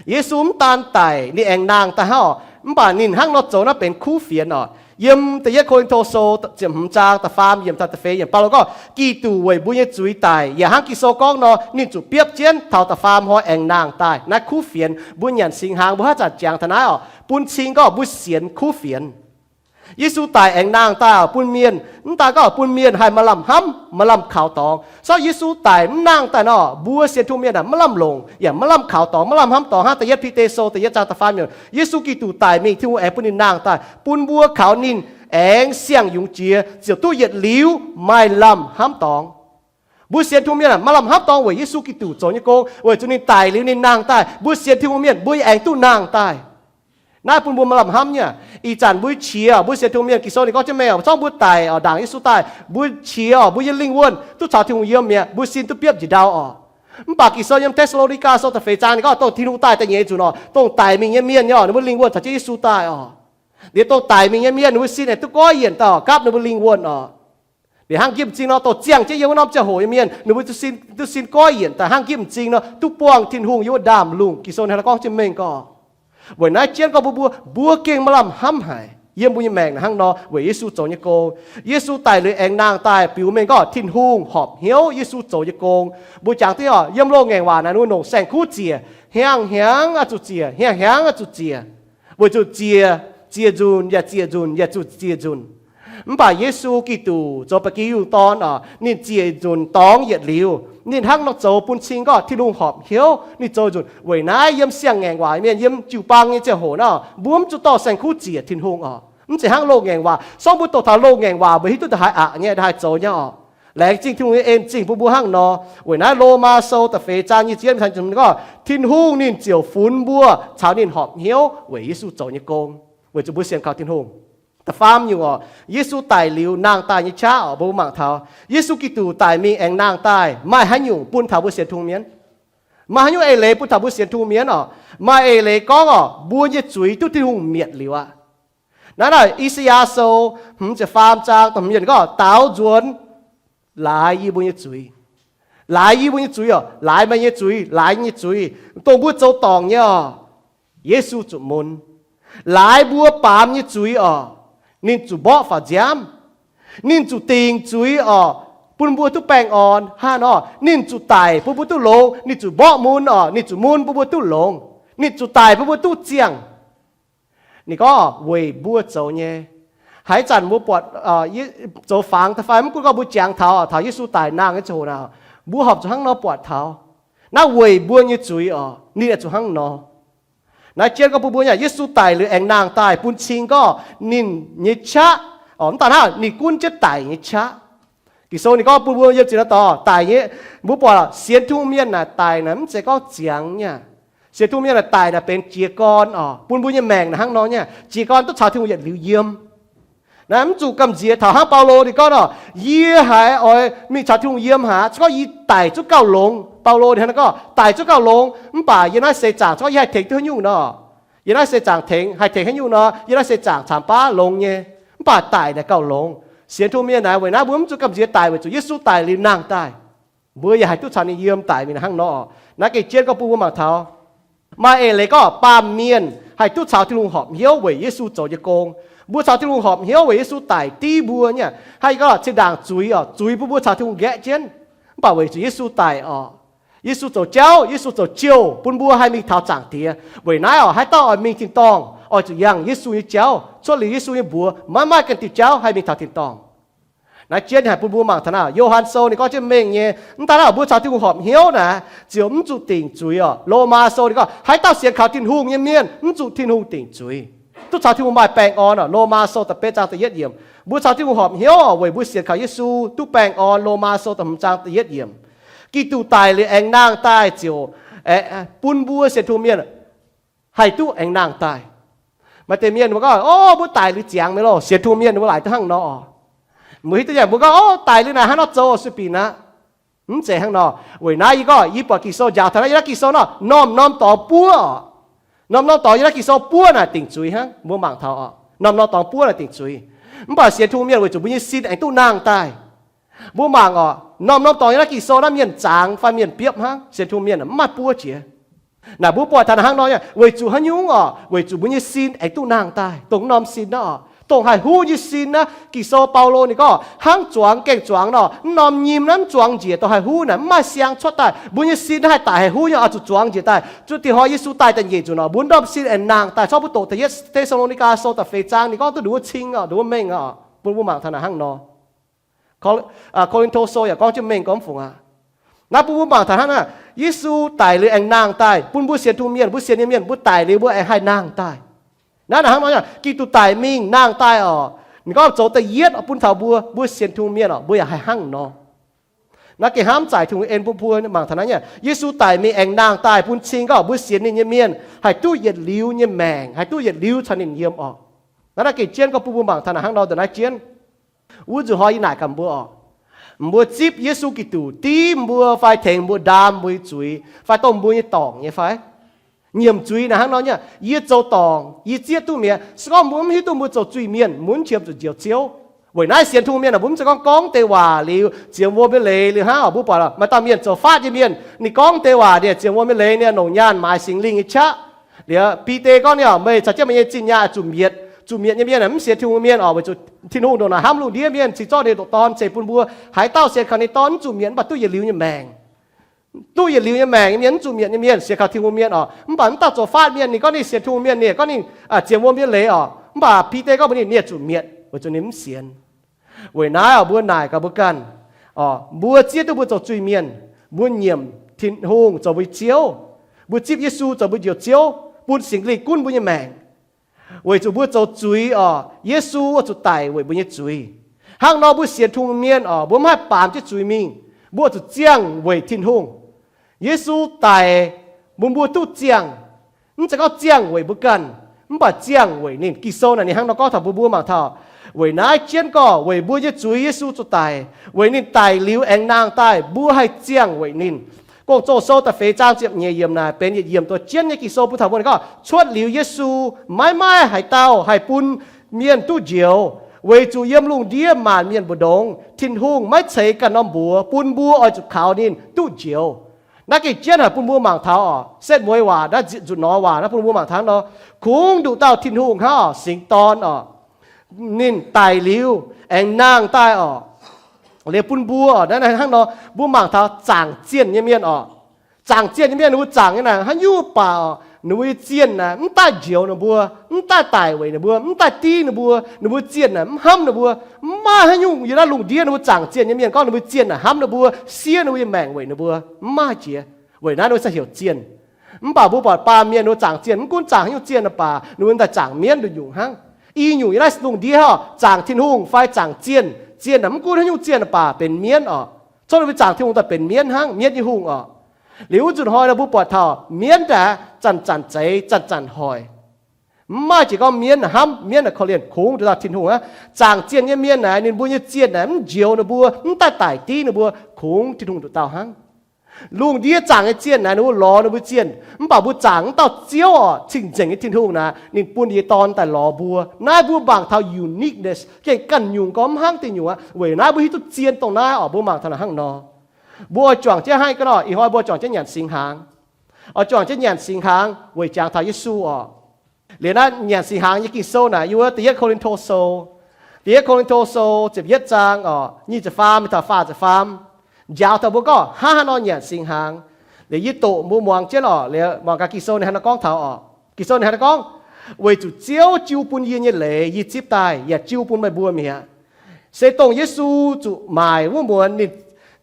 Yesu mv daan daic, ninh aengx nangh daaih hnangv oc. Mv baac ninh hnangv nor zoux naaiv benx kuv fienx oc. Yiem da'yietv Ko^lin^to Sou ziepc hmz zaang da'faam yiemc taux da'feix yiemc, Baulo gorngv, Giduc weic mbuo nyei zuiz daic, yaac hnangv Ging-Sou gorngv nor, ninh zuqc biopv jienv taux da'faam hnoi aengx nangh daaih. Naaiv kuv fienx mbuo nyanc singx hnaangx mbuo haaix zanc jangx taux naaiv oc, bun cing gorngv mbuo sienx kuv fienx. Yesu daic aengx nangh daaih oc, bun mienh, mv daan gorngv bun mienh haih maaih lamh hnamv, maaih lamh kaux dorngx. Sortv Yesu daic mv nangh daaih nor, mbuo sienx Tin-Hungh mienh aah, maiv lamh longc, yaac maiv lamh kaux dorngx, maiv lamh hnamv dorngx. Hnangv da'yietv Bide Sou da'yietv zaang da'faam yiemc, Yesu Giduc daic mingh, Tin-Hungh aengx bun ninh nangh daaih, bun mbuo kaux ninh aengx siang-yungz jiex, ziouc duqv yietc liuz maaih lamh hnamv dorngx. Mbuo sienx Tin-Hungh mienh aah, maaih lamh hnamv dorngx weic Yesu Giduc zoux nyei gong, weic zuqc ninh daic liuz ninh nangh daaih, mbuo sienx Tin-Hungh mienh mbuo yaac aengx duqv nangh daaih. Naaiv bun mbuo maaih lamh hnamv nyei. Ih zanc mbuo qiex, mbuo sienx Tin-Hungh mienh, Ging-Sou ninh gorngv jienv mengh, zorqv mbuo daic oc, ndaangc Yesu daaih, mbuo qiex oc, mbuo nyei lingh wuonh duqv caux Tin-Hungh yiem mi'aqv, mbuo sin duqv biopv njiec ndau oc. Mv baac Ging-Sou yiem Te^saa^lo^ni^gaa Sou da'feix zaang ninh gorngv, dongh Tin-Hungh daaih da'nyeic nzunc oc, dongh daic mingh nyei mienh nyei oc, ninh mbuo lingh wuonh caux jienv Yesu daaih oc. Liuz dongh daic mingh nyei mienh ninh mbuo sin aengx duqv goiv yienc daaih oc, gapv ninh mbuo lingh wuonh oc. Liuz hnangv nqipv m'zing nor, dongh ziangh jienv yiem wuov norm ziangh hoc nyei mienh ninh mbuo duqv sin, duqv sin goiv yienc daaih hnangv nqipv m'zing nor, duqv buangh Tin-Hungh yiem wuov ndaamv-lungh. Ging-Sou ninh hnangv nor gorngv jienv mengh gorngv. Weic naaiv jienv gorngv mbuo, mbuo, mbuo gengh maaih lamh hnamv haic yiem mbuo nyei maengc naaic hnangv nor weic Yesu zoux nyei gong. Yesu daic liuz aengx nangh daaih biux mengh gorngv Tin-Hungh horpc hnyouv Yesu zoux nyei gong. Mbuo jangx diqv oc, yiem loz-ngaengc waac naaic ninh mbuo nongc saeng-kuv ziec, hnyangx-hnyangx oix zuqc ziec, hnyangx-hnyangx oix zuqc ziec. weic zuqc ziec, ziec nzunc yaac ziec nzunc yaac zuqc ziec nzunc. Mv baac Yesu Giduc zoux ba'gi yungh dorn oc, ninh ziec nzunc dorngx yietc liuz, ninh hnangv nor zoux bun cing gorngv Tin-Hungh horpc hnyouv ninh zoux nzunc. Weic naaiv yiem siang-ngaengc waac mienh, yiem jiu-baang nyei ziangh hoc nor, mbuo mv zuqc dorh saeng-kuv ziec Tin-Hungh oc. Mv zeiz hnangv loz-ngaengc waac. Sorng mbuo doqc taux loz-ngaengc waac, mbuo hiuv duqv ndongc haaix aqc nyei, ndongc haaix zoux nyei oc. Laengz zingh Tin-Hungh nyei en zingh bun mbuo hnangv nor. Weic naaiv Lomaa Sou da'feix zaang nyic ziepc yietv gorngv, Tin-Hungh ninh ziouc funx mbuo caux ninh horpc hnyouv weic Yesu zoux nyei gong, weic zuqc mbuo sienx kaux Tin-Hungh. Da'faam nyungc oc, Yesu daic liuz nangh daaih nyei qaqv oc, mbuo mangc taux Yesu Giduc daic mingh aengx nangh daaih maaih haaix nyungc bun taux mbuo sienx Tin-Hungh mienh? Maaih haaix nyungc eix leiz bun taux mbuo sienx Tin-Hungh mienh oc? Maaih eix leiz gorngv oc, mbuo nyei zuiz duqv Tin-Hungh mietc liuz aqv. Naaiv naaic I^saa^yaa Sou hmz ziepc faam zaang da'hmz yiemc gorngv, Daaux nzuonx laaix yie mbuo nyui zuiz. Laaix yie mbuo nyei zuiz oc, laaix meih nyei zuiz, laaix nyei zuiz, dongh mbuo zoux dorngc nyei oc, Yesu zuqc mun. Laaix mbuo baamz nyei zuiz oc, ninh zuqc mborqv faaux nziaamv. Ninh zuqc dingc zuiz oc, bun mbuo duqv baengh orn. Hnangv nor ninh zuqc daic bun mbuo duqv longx. Ninh zuqc mborqv mun oc, ninh zuqc mun bun mbuo duqv longx. Ninh zuqc daic bun mbuo duqv ziangh. Ninh gorngv weic mbuo zoux nyei. Haaix zanc mbuo buatc zoux fangx da'fai mv gunv gorngv mbuo jangx taux, taux Yesu daic nangh nyei ziangh hoc naaic, mbuo horpc zuqc hnangv nor buatc taux, naaiv weic mbuo nyei zuiz oc, ninh zuqc hnangv nor. Naaiv jienv gorngv bun mbuo nyei, Yesu daic liuz aengx nangh daaih bun cing gorngv ninh nyei qaqv oc, mv daaih hnangv ninh gunv jienv daic nyei qaqv. Ging-Sou ninh gorngv bun mbuo yiem ziepc naaiv dorngx daic nyei, mbuo buatc sienx Tin-Hungh mienh naaic daic naaic mv zeiz gorngv ziangx nyei. Sienx Tin-Hungh mienh naaic daic naaic benx jiez gorn oc, bun mbuo nyei maengc naaic hnangv nor nyei, jiez gorn duqv caux Tin-Hungh yietc liuz yiem. Naaiv mv zuqc gamh nziex taux hnangv Baulo ninh gorngv nor, yie haiz oix mingh caux Tin-Hungh yiem haic, se gorngv yie daic zungv gauh longx. Baulo ninh hnangv naaiv gorngv daic zungv gauh longx, mv baac yie naaiv seix zaangc se gorngv yie haih tengx duqv haaix nyungc nor, yie naaiv seix zaangc tengx haih tengx haaix nyungc nor, yie naaiv seix zaangc caamx baav longx nyei. Mv baac daic naaic gauh longx. Sienx Tin-Hungh mienh naaic weic naaiv mbuo mv zuqc gamh nziex daic weic zuqc Yesu daic liuz nangh daaih, mbuo yaac haih duqv caux ninh yiem daic mingh hnangv nor. Naaiv gengh jienv gorngv bun mbuo mangc taux maaih eix leiz gorngv baamh mienh haih duqv caux Tin-Hungh horpc hnyouv weic Yesu zoux nyei gong. Mbuo caux Tin-Hungh horpc hnyouv weic Yesu daic div mbuo nyei. Hnangv yie gorngv zinh ndaangc zuiz oc, zuiz bun mbuo caux Tin-Hungh nqaeqv jienv. Mv baac weic zuqc Yesu daic oc, Yesu zoux jauv, Yesu zoux jouh bun mbuo haih mingh taux Zaangc Diex. Weic naaiv oc, haaix dauh oix mingh tin-dorngh oix zuqc yangh Yesu nyei jauv. Cuotv liuz Yesu nyei mbuox maiv maaih ganh diuh jauv haih mingh taux tin-dorngh. Naaiv jienv haic bun mbuo mangc taux naaiv Yo^han Sou ninh gorngv jienv mengh nyei, mv daan naaiv mbuo caux Tin-Hungh horpc hnyouv naaic ziouc mv zuqc dingc zuiz oc. Lomaa Sou ninh gorngv haaix dauh sienx kaux Tin-Hungh nyei mienh mv zuqc Tin-Hungh dingc zuiz, duqv caux Tin-Hungh maaih baengh orn oc. Lomaa Sou da'betv zaang da'yietv yiemc, mbuo caux Tin-Hungh horpc hnyouv oc, weic mbuo sienx kaux Yesu duqv baengh orn. Lomaa Sou da'hmz zaang da'yietv yiemc, Giduc daic liuz aengx nangh daaih ziouc bun mbuo sienx Tin-Hungh mienh haih duqv aengx nangh daaih. Maaih deix mienh mbuo gorngv, o, mbuo daic liuz ziangx mingh loh. Sienx Tin-Hungh mienh mbuo laaic duqv hnangv nor oc. Mbuo hiuv duqv yaac mbuo gorngv, o, daic liuz naaic hnangv nor zoux sueih binc aqv. Mv zeiz hnangv nor. Weic naaiv yie gorngv yie buatc Ging-Sou njaaux taux naaiv, yiem naaiv Ging-Sou nor norm-norm dorngx buov oc, norm-norm dorngx yiem naaiv Ging-Sou buov naaic dingc zuiz hnangv. Mbuo mangc taux oc, norm-norm dorngx buov naaic dingc zuiz. Mv baac sienx Tin-Hungh mienh weic zuqc mbuo nyei sin aengx duqv nangh daaih. Mbuo mangc oc, norm-norm dorngx yiem naaiv Ging-Sou naaiv mienh zangx fai mienh biopv hnangv, sienx Tin-Hungh mienh mv maaih buov jiex. Naaic mbuo buatc taux naaic hnangv nor nyei, weic zuqc haaix nyungc oc? Weic zuqc mbuo nyei sin aengx duqv nangh daaih. Dongh norm sin naaiv oc, dongh haih huv nyei sin naaiv. Ging-Sou Baulo ninh gorngv hnangv zuangx gaengh zuangx nor, mv norm nyim naaiv mv zuangx njiec dongh haih huv naaic mv maaih siang cuotv daaih. Mbuo nyei sin naaiv haih daic haih huv nyei oix zuqc zuangx njiec daaih. Zuqc dih hnoi Yesu daaih da'nyeic nzunc oc, mbuo norm sin aengx nangh daaih. Corc mbuo doqc da'yietv Te^saa^lo^ni^gaa Sou da'feix zaang ninh gorngv duqv nduov cing oc, nduov mengh oc, bun mbuo mangc taux naaic hnangv nor. Ko^lin^to Sou yaac gorngv jienv mengh gorngv fungc aqv. Naaiv bun mbuo mangc taux hnangv naaiv, Yesu daic liuz aengx nangh daaih bun mbuo sienx Tin-Hungh mienh, mbuo sienx nyei mienh, mbuo daic liuz mbuo aengx haih nangh daaih. Naaiv naaic hnangv nor, Giduc daic mingh nangh daaih oc, ninh gorngv zoux da'yietv bun taux mbuo, mbuo sienx Tin-Hungh mienh oc, mbuo yaac haih hnangv nor. Naaiv gengh hnamv zaaic Tin-Hungh en bun mbuo mangc taux naaiv nyei, Yesu daic mingh aengx nangh daaih bun cing gorngv mbuo sienx ninh nyei mienh haih duqv yietc liuz nyei maengc, haih duqv yietc liuz caux ninh yiem oc. Naaiv naaiv gengh jienv gorngv bun mbuo mangc taux naaic hnangv nor ndongc naaiv jienv. Wuov nzunc hnoi yie naaic gaax mbuo oc, mbuo zipv Yesu Giduc div mbuo fai tengx mbuo ndaam mbuo nyei zuiz fai dongh mbuo nyei dorngc nyei fai? Nyiemc zuiz naaic hnangv nor nyei, yie zoux dorngc, yie zieqv duqv mi'aqv. Se gorngv mbuo mv hiuv duqv mbuo zoux zuiz-mienh, mbuo mv qiemx zuqc njoux Ziouv. Weic naaiv sienx Tin-Hungh mienh mbuo mv zeiz gorngv gorngv deix waac liuz ziemx wuom nyei leiz liuz hnangv oc. Mbuo buatc maaih dauh mienh zoux faatv nyei mienh, ninh gorngv deix waac ninh ziemx wuom nyei leiz ninh longc nyaanh maaiz Singx Lingh nyei qaqv. Liuz Bide gorngv ninh oc, meih caux jienv meih nyei zinh nyaanh zuqc mietc. Zuqc mietc nyei mienh mv sienx Tin-Hungh mienh oc, weic zuqc Tin-Hungh ndongc naaic hnamv lungh ndiev mienh, cingx zorqv ninh nyei Dorn ceix bun mbuo. Haaix dauh sienx kaux ninh Dorn mv zuqc mietc mv baac duqv yietc liuz nyei maengc. Duqv yietc liuz nyei maengc nyei mienh, mv zuqc mietc nyei mienh, sienx kaux Tin-Hungh mienh oc. Mv baac mv dauh zoux faatv mienh, ninh gorngv ninh sienx Tin-Hungh mienh, ninh gorngv ninh, aa, zienx wuom nyei leiz oc. Mv baac Bide gorngv mbuox ninh, ninh zuqc mietc, weic zuqc ninh mv sienx. Weic naaiv oc, mbuo naaic gaax mbuo ganh oc, mbuo zieqv duqv mbuo zoux zuiz-mienh, mbuo nyiemc Tin-Hungh zoux mbuo nyei Ziouv, mbuo zipv Yesu zoux mbuo njoux Ziouv, bun Singx Lingh gunv mbuo nyei maengc. Weic zuqc mbuo zoux zuiz oc, Yesu oix zuqc daic weic mbuo nyei zuiz. Hnangv nor mbuo sienx Tin-Hungh mienh oc, mbuo mv haih baamz jienv zuiz mingh. Mbuo oix zuqc ziangh weic Tin-Hungh. Yesu daic bun mbuo duqv ziangh. Mv zeiz gorngv ziangh weic mbuo ganh, mv baac ziangh weic ninh. Ging-Sou naaic ninh hnangv nor gorngv taux mbuo, mbuo mangc taux, weic naaiv jienv gorx weic mbuo nyei zuiz Yesu zuqc daic. Weic ninh daic liuz aengx nangh daaih, mbuo haih ziangh weic ninh. Gong-Zoh sou da'feix zaang ziepc nyeic yiemc naaic benx yietc yiemc doz jienv nyei Ging-Sou bun taux mbuo. Ninh gorngv cuotv liuz Yesu, maiv maaih haaix dauh haih bun mienh duqv njoux, weic zuqc yiem lungh ndiev maanc mienh mbu'ndongx Tin-Hungh maiv ceix ganh norm mbuox bun mbuo oix zuqc kaux ninh duqv njoux. Naaiv gengh jienv haic bun mbuo mangc taux oc, setv mueiz waac naaiv, nzutc nor waac naaiv bun mbuo mangc taux nor, kungx nduqc dauh Tin-Hungh hnangv oc, Singx Dorn oc, ninh daic liuz aengx nangh daaih oc, liuz bun mbuo oc, naaiv hnangv nor mbuo mangc taux zaangc zienh nyei mienh oc. Zaangc zienh nyei mienh ninh mbuo zaangc nyei naaic haaix nyungc baac oc, ninh mbuo nyei zienh naaic mv daaih njoux ninh mbuo, mv daaih daic weic ninh mbuo, mv daaih div ninh mbuo, ninh mbuo zienh naaic mv hnamv ninh mbuo. Mv maaih haaix nyungc yiem naaiv lungh ndiev ninh mbuo zaangc zienh nyei mienh gorngv ninh mbuo zienh naaic hnamv ninh mbuo, siev ninh mbuo nyei maengc weic ninh mbuo. Mv maaih jiex. Weic naaiv ninh mbuo se heuc zienh. Mv baac mbuo buatc baamh mienh ninh mbuo zaangc zienh, mv gunv zaangc haaix nyungc zienh baac ninh mbuo daaih zaangc mienv nduqc nyungc hnangv. I nyungc yiem naaiv lungh ndiev oc, zaangc Tin-Hungh fai zaangc zienh, zienh naaic mv gunv haaix nyungc zienh baac benx mienv oc. Cong ninh mbuo zaangc Tin-Hungh daaih benx mienv hnangv, mienv nyei hungh oc. Liuz wuov nzunc hnoi nor mbuo buatc taux mienv daaih zanc-zanc zeix, zanc-zanc hoic. Mv maaih jiex gorngv mienv naaic hnamv, mienv naaic korv-lienh, kungx nduqc dauh Tin-Hungh aqv. Zaangc zienh nyei mienh naaic ninh mbuo nyei zienh naaic mv njoux ninh mbuo, mv daaih daic div ninh mbuo, kungx Tin-Hungh nduqc dauh hnangv. Lungh ndiev zaangc nyei zienh naaic ninh mbuo lorz ninh mbuo zienh, mv baac mbuo zaangc wuov dauh Ziouv oc, cing-nzengc nyei Tin-Hungh naaic ninh bun ninh nyei Dorn daaih lorz mbuo. Naaiv mbuo mangc taux uniqueness, gengh ganh nyungc gorngv mv hnangv deix nyungc aqv. Weic naaiv mbuo hiuv duqv zien dongh naaiv oc, mbuo mangc taux naaic hnangv nor. Mbuo oix juangc jienv hnangv ga'naaiv, ih hnoi mbuo juangc jienv nyanc singx hnaangx. Oix juangc jienv nyanc singx hnaangx weic jangx taux Yesu oc. Liuz naaiv nyanc singx hnaangx nyei Ging-Sou naaic yiem wuov Da'yietv Ko^lin^to Sou, Da'yietv Ko^lin^to Sou ziepc yietv zaang oc, nyic ziepc faam mingh taux faah ziepc faam, njaaux taux mbuo gorngv hnangv haaix nor nyanc singx hnaangx. Liuz yie doqc mbuo muangx jienv oc. Liuz muangx gaax Ging-Sou ninh hnangv haaix nor gorngv taux oc. Ging-Sou ninh hnangv haaix nor gorngv, Weic zuqc Ziouv jiu bun yie nyei leiz yie zipv daaih, yaac jiu bun meih mbuo mi'aqv. Se dongh Yesu zuqc maaic wuov muonz ninh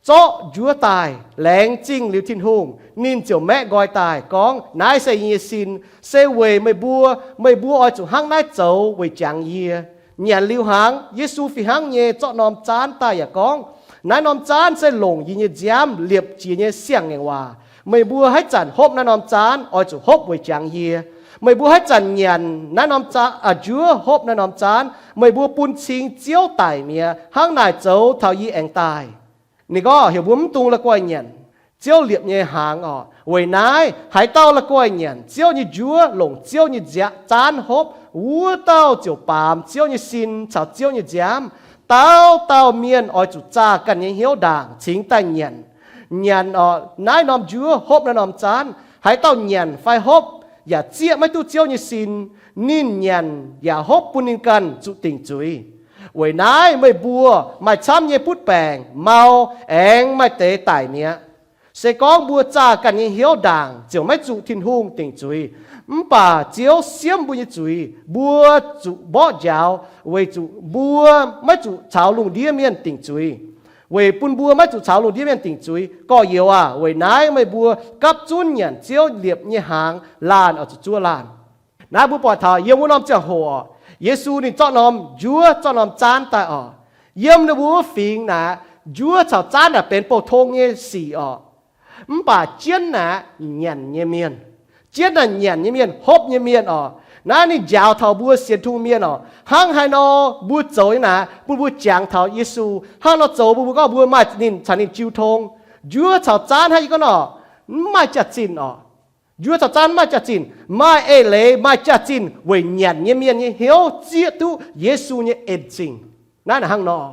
zorqv njuov daaih, laengz zingh liuz Tin-Hungh, ninh ziouc maeqv nqoi daaih gorngv, Naaiv se yie nyei sin, se weic meih mbuo. Meih mbuo oix zuqc hnangv naaiv zoux weic jangx yie. Nyanc liuz hnaangx, Yesu fih hnangv nyei zorqv norm zaanv daaih yaac gorngv, Naaiv norm zaanv se longc yie nyei nziaamv liepc jiez nyei siang-ngaengc waac. Meih mbuo haaix zanc hopv naaiv norm zaanv oix zuqc hopv weic jangx yie. Meih mbuo haaix zanc nyanc naaiv norm zaanv, aa, njuov hopv naaiv norm zaanv, meih mbuo bun cing Ziouv daic mi'aqv. Hnangv naaic zoux taux yie aengx daaih. Ninh gorngv heuc mbuo mv dungx la'guaih nyanc Ziouv liepc nyei hnaangx oc. Weic naaiv haaix dauh la'guaih nyanc Ziouv nyei njuov, longc Ziouv nyei nziaamv zaanv hopv, wuov dauh ziouc baamz Ziouv nyei sin caux Ziouv nyei nziaamv. Dauh dauh mienh oix zuqc zaah ganh nyei hnyouv ndaangc cingx daaih nyanc. Nyanc oc, naaiv norm njuov hopv naaiv norm zaanv. Haaix dauh nyanc fai hopv yaac zieqv maiv duqv Ziouv nyei sin, ninh nyanc yaac hopv bun ninh ganh zuqc dingc zuiz. Weic naaiv meih mbuo maaih camv nyei butv baengc, mau, aengx maaih deix daic mi'aqv. Se gorngv mbuo zaah ganh nyei hnyouv ndaangc ziouc maiv zuqc Tin-Hungh dingc zuiz. Mv baac Ziouv siemv mbuo nyei zuiz, mbuo zuqc mborqv njaaux, weic zuqc mbuo maiv zuqc caux lungh ndiev mienh dingc zuiz. Weic bun mbuo maiv zuqc caux lungh ndiev mienh dingc zuiz. Gorx-youz aac, weic naaiv meih mbuo gapv zunv nyanc Ziouv liepc nyei hnaangx laanh oix zuqc zuov laanh. Naaiv mbuo buatc taux yiem wuov norm ziangh hoc oc, Yesu ninh zorqv norm njuov zorqv norm zaanv daaih oc. Yiem ninh mbuo wuov fingx naaic, njuov caux zaanv naaic benx bouh tong nyei sic oc. Mv baac jienv naaic nyanc nyei mienh, jienv naaic nyanc nyei mienh, hopv nyei mienh oc. Naaiv ninh njaaux taux mbuo sienx Tin-Hungh mienh oc, hnangv haaix nor mbuo zoux nyei naaic bun mbuo jangx taux Yesu. Hnangv nor zoux bun mbuo gorngv mbuo maaih ninh caux ninh jiu tong. Njuov caux zaanv hnangv yie gorngv nor, mv maaih jaax-zinh oc. Njuov caux zaanv mv maaih jaax-zinh. Maaih eix leiz maaih jaax-zinh weic nyanc nyei mienh nyei hnyouv zieqv duqv Yesu nyei en zingh. Naaiv naaic hnangv nor,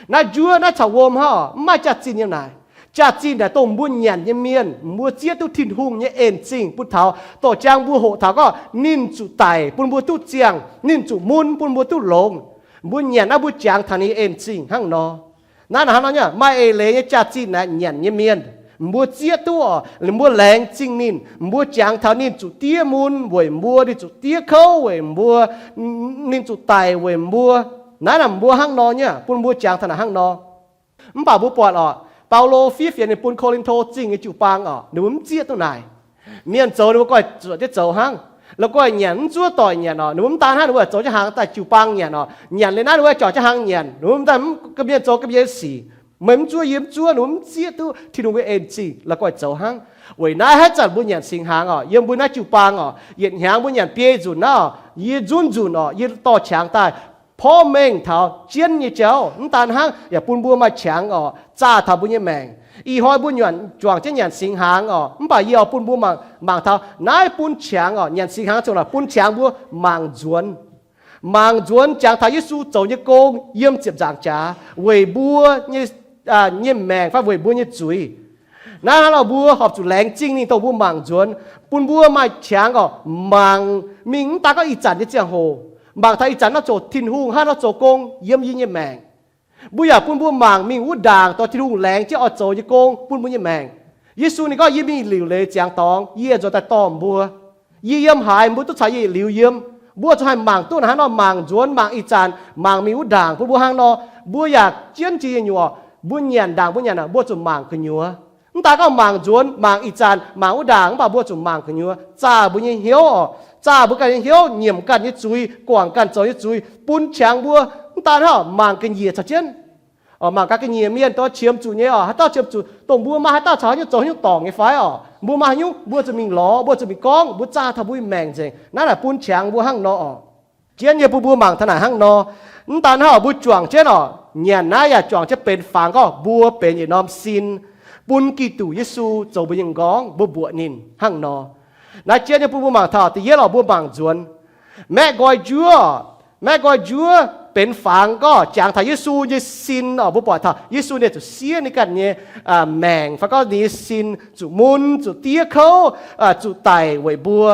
naaiv njuov naaiv caux wuom hnangv oc, mv maaih jaax-zinh nyei naaic. Jaax-zinh naaic dongh mbuo nyanc nyei mienh, mbuo zieqv duqv Tin-Hungh nyei en zingh bun taux, dorh jang mbuo hoqc taux gorngv ninh zuqc daic bun mbuo duqv ziangh, ninh zuqc mun bun mbuo duqv longx. Mbuo nyanc naaiv mbuo jangx taux ninh nyei en zingh hnangv nor. Naaiv naaic hnangv nor nyei, maaih eix leiz nyei jaax-zinh naaic nyanc nyei mienh, Mbuo zieqv duqv oc, mbuo laengz zingh ninh, mbuo jangx taux ninh zuqc diev mun weic mbuo, ninh zuqc diev kouv weic mbuo, ninh zuqc daic weic mbuo. Naaiv naaic mbuo hnangv nor nyei, bun mbuo jangx taux naaic hnangv nor. Mv baac mbuo buatc oc, Baulo fiev fienx ninh bun Ko^lin^to Zingh nyei jiu-baang oc, ninh mbuo mv zieqv duqv naaic. Mienh zoux ninh mbuo goiv zuoqc jienv zoux hnangv. La'guaih nyanc mv zuov doic nyanc oc, ninh mbuo mv daan hnangv, ninh mbuo zoux jienv hnaangx daaih jiu-baang nyanc oc, nyanc liuz naaiv ninh mbuo juangc jienv hnaangx nyanc, ninh mbuo mv daan, ga'mienh zoux ga'mienh sic. Meih mv zuov yie mv zuov, ninh mbuo mv zieqv duqv Tin-Hungh nyei en-zingh la'guaih zoux hnangv. Weic naaiv haaix zanc mbuo nyanc singx hnaangx oc, yiem mbuo naaiv jiu-baang oc, yietc hnyangx mbuo nyanc biei nzunc naaiv oc, yie nzunv nzunc oc, yie dorh qangx daaih porv mengh taux jienv nyei jauv. Mv daan hnangv, yaac bun mbuo maaih qangx oc, zaah taux mbuo nyei maengc. Ih hnoi mbuo nyanc, juangc jienv nyanc singx hnaangx oc, mv baac yie oix bun mbuo mangc, mangc taux naaiv bun qangx oc, nyanc singx hnaangx ziouc naaic bun qangx mbuo mangc nzuonx. Mangc nzuonx jangx taux Yesu zoux nyei gong yiem ziepc nzaangc jaax weic mbuo nyei, nyei maengc fai weic mbuo nyei zuiz. Naaiv hnangv nor mbuo horpc zuqc laengz zingh ninh dongh mbuo mangc nzuonx, bun mbuo maaih qangx oc, mangc mingh mv daan gorngv ih zanc nyei ziangh hoc, mangc taux ih zanc naaiv zoux Tin-Hungh hnangv nor zoux gong yiem yie nyei maengc. Mbuo yaac bun mbuo mangc mingh wuov ndaangc dorh Tin-Hungh laengz jienv oix zoux nyei gong bun mbuo nyei maengc. Yesu ninh gorngv, yie mingh liuc leiz ziangx dorngx, yie nzuonx daaih dorh mbuo. Yie yiem haaix, mbuo duqv caux yie yietc liuz yiem. Mbuo zuqc haih mangc duqv naaic hnangv nor, mangc nzuonx, mangc ih zanc, mangc mingh wuov ndaangc bun mbuo hnangv nor. Mbuo yaac jienv jiex nyei nyuoqc, mbuo nyanc ndaangc mbuo nyanc, mbuo zuqc mangc gu'nyuoz. Mv daan gorngv mangc nzuonx, mangc ih zanc, mangc wuov ndaangc, mv baac mbuo zuqc mangc gu'nyuoz, zaah mbuo nyei hnyouv oc, zaah mbuo ganh nyei hnyouv, nyiemc ganh nyei zuiz, guangc ganh zoux nyei zuiz, bun qangx mbuo. Mv daan hnangv mangc ga'nyiec caux jienv, mangc gaax ga'nyiec mienh dongh qiemx zuqc nyei oc, haaix dauh qiemx zuqc, dongh mbuo maaih haaix dauh caux haaix nyungc zoux haaix nyungc dorngc nyei fai oc, mbuo maaih haaix nyungc mbuo zuqc mingh lorz, mbuo zuqc mingh gorngv, mbuo zaah taux mbuo nyei maengc nzengc. Naaiv naaic bun qangx mbuo hnangv nor oc. Jienv nyei bun mbuo mangc taux naaic hnangv nor. Mv daan hnangv oc, mbuo juangc jienv oc, nyanc naaiv yaac juangc jienv benx fangx gorngv mbuo benx yietc norm sin bun Giduc Yesu zoux mbuo nyei m'nqorngv, mbuo mbuoqc ninh hnangv nor. Naaiv jienv nyei bun mbuo mangc taux da'yietv oc, mbuo mangc nzuonx maeqv nqoi njuov. Maeqv nqoi njuov benx fangx gorngv jangx taux Yesu nyei sin oc. Mbuo buatc taux Yesu ninh zuqc siev ninh ganh nyei maengc fai gorngv ninh nyei sin zuqc mun, zuqc diev kouv, zuqc daic weic mbuo.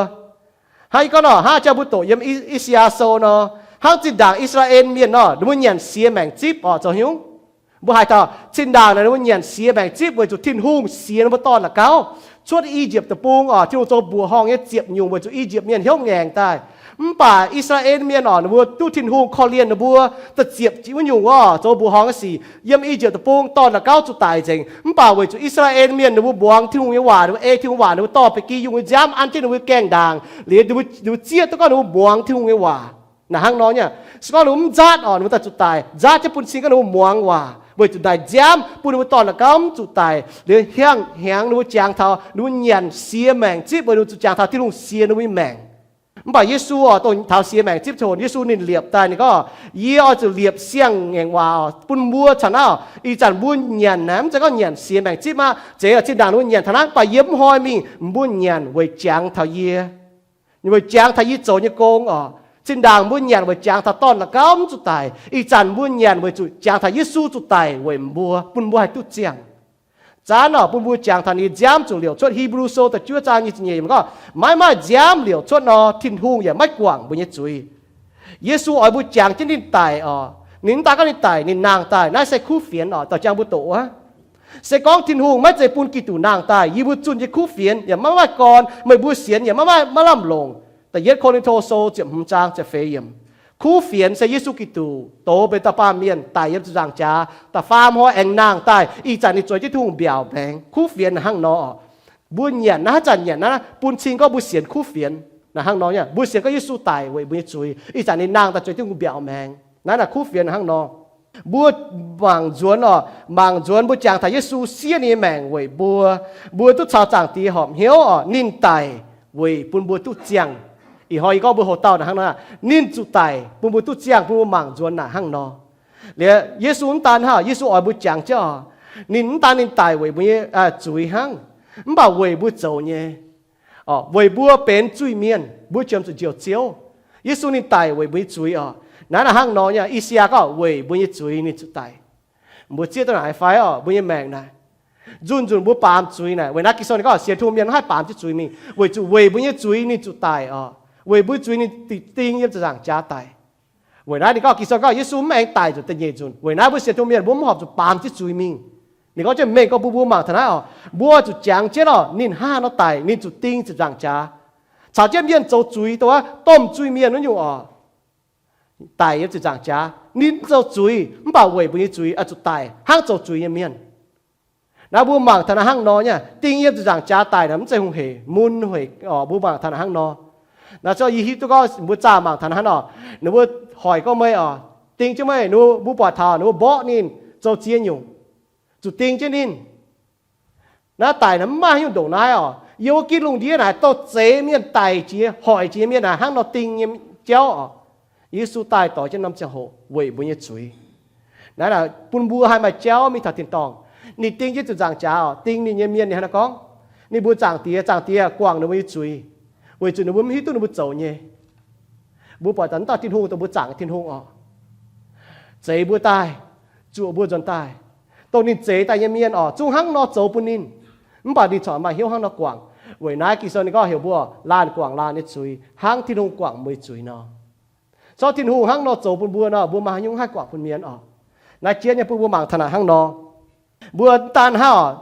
Hnangv yie gorngv nor, hnangv jang mbuo doqc yiem I^saa^yaa Sou nor, hnangv zinh ndaangc I^saa^laa^en Mienh nor, ninh mbuo nyanc siex maengc zipv oc, zoux haaix nyungc? Mbuo haiz taux zinh ndaangc naaic ninh mbuo nyanc siex maengc zipv weic zuqc Tin-Hungh sienx ninh mbuo dorn la'gauv. Cuotv I^yipv Deic-Bung oc, Tin-Hungh zoux mbuoqc horngh nyei ziepc nyungc weic zuqc I^yipv Mienh hnyouv ngaengc daaih. Mv baac I^saa^laa^en Mienh oc, ninh mbuo duqv Tin-Hungh korv-lienh ninh mbuo, da'ziepc ziepc wuov nyungc oc, zoux mbuoqc horngh nyei sic yiem I^yipv Deic-Bung dorn la'gauv zuqc daic nzengc. Mv baac weic zuqc I^saa^laa^en Mienh ninh mbuo muangx Tin-Hungh nyei waac, ninh mbuo ei Tin-Hungh waac, ninh mbuo dorh ba'gi yungh nyei nziaamv an jienv ninh mbuo gaengh ndaangc liuz, ninh mbuo zieqv duqv gorngv ninh mbuo muangx Tin-Hungh nyei waac. Naaic hnangv nor nyei, se gorngv ninh mbuo mv nzaatv oc, ninh mbuo daaih zuqc daic. Nzaatv jienv bun cing gorngv ninh mbuo muangx waac weic zuqc naaic nziaamv bun ninh mbuo dorn la'gauv mv zuqc daic liuz, hiang hnyangx ninh mbuo jangx taux ninh mbuo nyanc siex maengc zipv weic ninh mbuo zuqc jangx taux Tin-Hungh sienx ninh mbuo nyei maengc. Mv baac Yesu oc, dongh taux siex maengc zipv taux, Yesu ninh liepc daaih ninh gorngv, yie oix zuqc liepc siang-ngaengc waac oc, bun mbuo caux naaiv oc. Ih zanc mbuo nyanc naaic mv zeiz gorngv nyanc siex maengc zipv aqv. Zeiz oc, zinh ndaangc ninh mbuo nyanc taux naaiv, mv baac yie mv hnoi mingh, mbuo nyanc weic jangx taux yie, weic jangx taux yie zoux nyei gong oc. Zinh ndaangc mbuo nyanc weic jangx taux dorn la'gauv mv zuqc daic. Ih zanc mbuo nyanc weic zuqc jangx taux Yesu zuqc daic weic mbuo, bun mbuo haih duqv ziangh. Zaanv oc, bun mbuo jangx taux ninh nziaamv zuqc liouc cuotv. Hipv^lu Sou da'juov zaang nyic ziepc nyeic yiemc gorngv, maiv maaih nziaamv liouc cuotv nor, Tin-Hungh yaac maiv guangc mbuo nyei zuiz. Yesu oix mbuo jangx jienv ninh daic oc. Ninh mv daan gorngv ninh daic, ninh nangh daaih. Naaiv se kuv fienx oc, doix jang mbuo doqc wuov. Se gorngv Tin-Hungh maiv zeiz bun Giduc nangh daaih, yie mbuo zunh nyei kuv fienx yaac maiv maaih gorn, meih mbuo sienx yaac maiv maaih, maiv lamh longc. Da'yietv Ko^lin^to Sou ziepc hmz zaang ziepc feix yiemc. Kuv fienx se Yesu Giduc doz benx dauh baamh mienh daic yiem ziepc nzaangc jaax, da'faam hnoi aengx nangh daaih, ih zanc ninh zueiz jienv Tin-Hungh mbiaauc maengx. Kuv fienx hnangv nor. Mbuo nyanc naaiv, haaix zanc nyanc naaiv bun cing gorngv mbuo sienx kuv fienx. Naaiv hnangv nor nyei, mbuo sienx gorngv Yesu daic weic mbuo nyei zuiz, ih zanc ninh nangh daaih zueiz Tin-Hungh mbiaauc maengx. Naaiv naaic kuv fienx hnangv nor. Mbuo mangc nzuonx oc, mangc nzuonx mbuo jangx taux Yesu siev ninh nyei maengc weic mbuo, mbuo duqv caux Zaangc Diex horpc hnyouv oc, ninh daic weic bun mbuo duqv ziangh. Ih hnoi yie gorngv mbuo hoc dauh naaic hnangv nor, ninh zuqc daic bun mbuo duqv ziangh, bun mbuo mangc nzuonx naaic hnangv nor. Liuz Yesu mv daan hnangv, Yesu oix mbuo jangx jienv oc, ninh mv daan ninh daic weic mbuo nyei zuiz hnangv, mv baac weic mbuo zoux nyei, weic mbuo benx zuiz-mienh, mbuo qiemx zuqc njoux Ziouv. Yesu ninh daic weic mbuo nyei zuiz oc. Naaiv naaic hnangv nor nyei, I^saa^yaa gorngv weic mbuo nyei zuiz ninh zuqc daic. Mbuo zieqv duqv naaic fai oc, mbuo nyei maengc naaic, nzunc nzunc mbuo baamz zuiz naaic. Weic naaiv Ging-Sou ninh gorngv sienx Tin-Hungh mienh mv haih baamz jienv zuiz mingh, weic zuqc weic mbuo nyei zuiz ninh zuqc daic oc. Weic mbuo zuiz ninh ding yiem ziepc nzaangc jaax daic. Weic naaiv ninh gorngv, Ging-Sou gorngv Yesu mv aengx daic nzunc da'nyeic nzunc. Weic naaiv mbuo sienx Tin-Hungh mienh mbuo mv horpc zuqc baamz jienv zuiz mingh. Ninh gorngv jienv mengh gorngv mbuo, mbuo mangc taux naaiv oc, mbuo zuqc jangx jienv oc, ninh hnangv haaix nor daic, ninh zuqc ding ziepc nzaangc jaax, caux jienv mienh zoux zuiz, dongh wuov domh zuiz mienh wuov nyungc oc, daic yiem ziepc nzaangc jaax. Ninh zoux zuiz, mv baac weic mbuo nyei zuiz oix zuqc daic hnangv zoux zuiz nyei mienh. Naaiv mbuo mangc taux naaiv hnangv nor nyei, ding yiem ziepc nzaangc jaax daic naaic mv zeiz hungh heic, mun hec oc. Mbuo mangc taux naaiv hnangv nor. Naaiv se yie hiuv duqv gorngv mbuo zaah mangc taux naaiv hnangv nor, ninh mbuo hoic gorngv meih oc, ding jienv meih, ninh mbuo, mbuo buatc taux ninh mbuo mborqv ninh zoux ziex nyungc, zuqc ding jienv ninh. Naaiv daic naaic mv maaih haaix nyungc ndongc naaiv oc. Yiem wuov ginv lungh ndiev naaic, dorh zeix mienh, daic jiex, hoic jiex mienh naaic hnangv nor ding nyei jauv oc. Yesu daaih doix jienv norm ziangh hoc weic mbuo nyei zuiz. Naaiv bun mbuo haih maaih jauv mingh taux tin-dorngh. Ninh ding jienv ziepc nzaangc jaax oc, ding ninh nyei mienh, ninh hnangv naaiv gorngv, ninh mbuox Zaangc Diex, Zaangc Diex, guangc ninh mbuo nyei zuiz, weic zuqc ninh mbuo mv hiuv duqv ninh mbuo zoux nyei. Mbuo buatc taux naaiv dauh Tin-Hungh dongh mbuo zaangc Tin-Hungh oc, zeix mbuo daaih, zuoqc mbuo nzuonx daaih, dongh ninh zeix daaih nyei mienh oc, zungv hnangv nor zoux bun ninh. Mv baac ninh corc maaih hnyouv hnangv nor guangc. Weic naaiv Ging-Sou ninh gorngv heuc mbuo laanh guangc laanh nyei zuiz hnangv Tin-Hungh guangc meih zuiz nor. Corc Tin-Hungh hnangv nor zoux bun mbuo nor, mbuo maaih haaix nyungc haih guangc bun mienh oc. Naaiv jien nyei bun mbuo mangc taux naaic hnangv nor. Mbuo daan hnangv oc,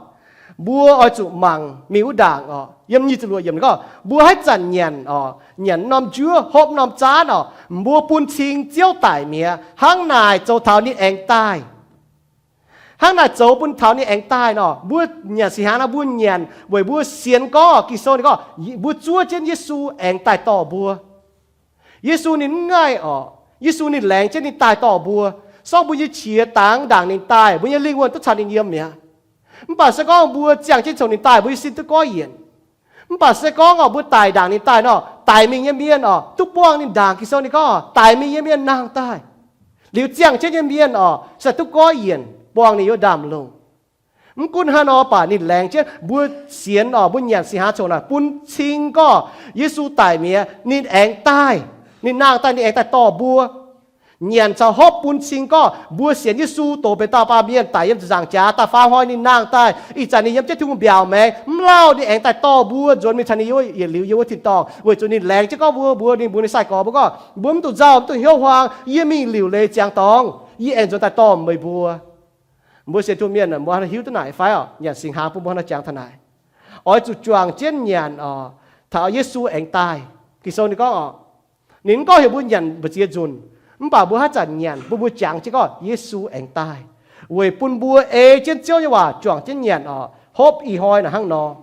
mbuo oix zuqc mangc mingh wuov ndaangc oc. Yiem nyic ziepc luoqc yiemc ninh gorngv, mbuo haaix zanc nyanc oc, nyanc norm njuov, hopv norm zaanv oc, mbuo bun cing Ziouv daic mi'aqv. Hnangv naaic zoux taux ninh aengx daaih. Hnangv naaic zoux bun taux ninh aengx daaih nor, mbuo nyanc singx hnaangx nor, mbuo nyanc weic mbuo sienx gorngv, Ging-Sou ninh gorngv, mbuo zuov jienv Yesu aengx daaih dorh mbuo. Yesu ninh mv ngaih oc. Yesu ninh laengz jienv ninh daaih dorh mbuo. Sorng mbuo nyei qiex dangx ndaangc ninh daaih, mbuo nyei lingh wuonh duqv caux ninh yiem mi'aqv. Mv baac se gorngv mbuo ziangh jienv coux ninh daaih, mbuo nyei sin duqv goiv yienc. Mv baac se gorngv oc, mbuo daic ndaangc ninh daaih nor, daic mingh nyei mienh oc, duqv buangh ninh ndaangc. Ging-Sou ninh gorngv daic mingh nyei mienh nangh daaih. Liuz ziangh jienv nyei mienh oc, se duqv goiv yienc buangh ninh yiem ndaamv-lungh. Mv gunv hnangv nor, mv baac ninh laengz jienv mbuo sienx oc, mbuo nyanc singx hnaangx coux naaic bun cing gorngv Yesu daic mi'aqv, ninh aengx daaih. Ninh nangh daaih, ninh aengx daaih dorh mbuo. Nyanc caux hopv bun cing gorngv mbuo sienx Yesu, doz benx dauh baamh mienh, daic yiem ziepc nzaangc jaax, da'faam hnoi ninh nangh daaih. Ih zanc ninh yiem jienv Tin-Hungh mbiaauc maengx. Mv lauh ninh aengx daaih dorh mbuo nzuonx mingh caux ninh yiem, yietc liuz yiem wuov tin-dorngh, weic zuqc ninh laengz jienv gorngv mbuo, mbuo, ninh mbuox ninh sai-gorx mbuo gorngv, mbuo mv dungx nzauh, mv dungx hnyouv huaang. Yie mingh liuc leiz ziangx dorngx, yie aengx nzuonx daaih dorh meih mbuo. Mbuo sienx Tin-Hungh mienh mbuo hiuv duqv naaic fai oc? Nyanc singx hnaangx bun mbuo hnangv nor jangx taux naaic, oix zuqc juangc jienv nyanc oc, taux Yesu aengx daaih. Ging-Sou ninh gorngv oc, ninh mv gorngv heuc mbuo nyanc mbu'ziex nzunc, mv baac mbuo haaix zanc nyanc bun mbuo jangx jienv gorngv Yesu aengx daaih, weic bun mbuo ei jienv Ziouv nyei waac juangc jienv nyanc oc, hopv ih hnoi naaic hnangv nor.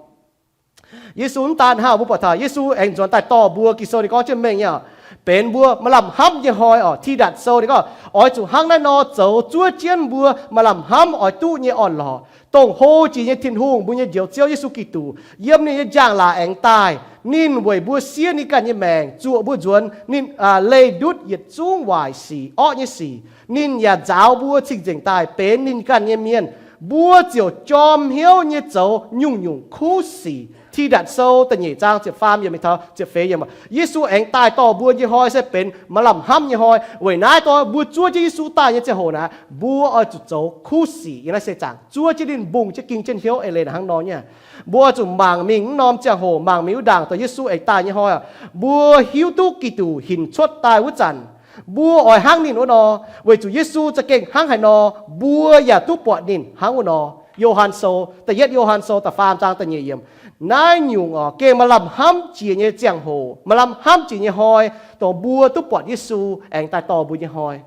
Yesu mv daan hnangv, mbuo buatc taux Yesu aengx nzuonx daaih dorh mbuo. Ging-Sou ninh gorngv jienv mengh nyei oc, benx mbuo maaih lamh hnamv nyei hnoi oc. Ti^ndatc Sou ninh gorngv, oix zuqc hnangv naaiv nor zoux zuov jienv mbuo maaih lamh hnamv oix duqv nyei orn-lorqc, dongh hlo jiex nyei Tin-Hungh, mbuo nyei Njoux Ziouv Yesu Giduc, yiem ninh nyei njang-laangc aengx daaih. Ninh weic mbuo siev ninh ganh nyei maengc zuoqc mbuo nzuonx ninh, leih ndutv yietc zungv waaic sic, orqv nyei sic. Ninh yaac nzaaux mbuo cing-nzengc daaih benx ninh ganh nyei mienh. Mbuo ziouc jorm hnyouv nyei zoux nyungc-nyungc kuv sic. Ti^ndatc Sou da'nyeic zaang ziepc faam yiemc mingh taux ziepc feix yiemc, Yesu aengx daaih dorh mbuo nyei hnoi se benx maaih lamh hnamv nyei hnoi. Weic naaiv dongh mbuo zuov jienv Yesu daaih nyei ziangh hoc naaic, mbuo oix zuqc zoux kuv sic yiem naaiv seix zaangc, zuov jienv ninh mbungh jienv ging jienv hnyouv eix leiz naaic hnangv nor nyei. Mbuo oix zuqc mangc mingh wuov norm ziangh hoc, mangc mingh wuov ndaangc dongh Yesu aengx daaih nyei hnoi oc. Mbuo hiuv duqv Giduc hinc cuotv daaih wuov zanc, mbuo oix hnangv ninh wuov nor, weic zuqc Yesu za'gengh hnangv haaix nor, mbuo yaac duqv buatc ninh hnangv wuov nor. Yo^han Sou, da'yietv Yo^han Sou da'faam zaang da'nyeic yiemc. Naaiv nyungc oc, gengh maaih lamh hnamv jiex nyei ziangh hoc, maaih lamh hnamv jiex nyei hnoi, dongh mbuo duqv buatc Yesu aengx daaih dorh mbuo nyei hnoi.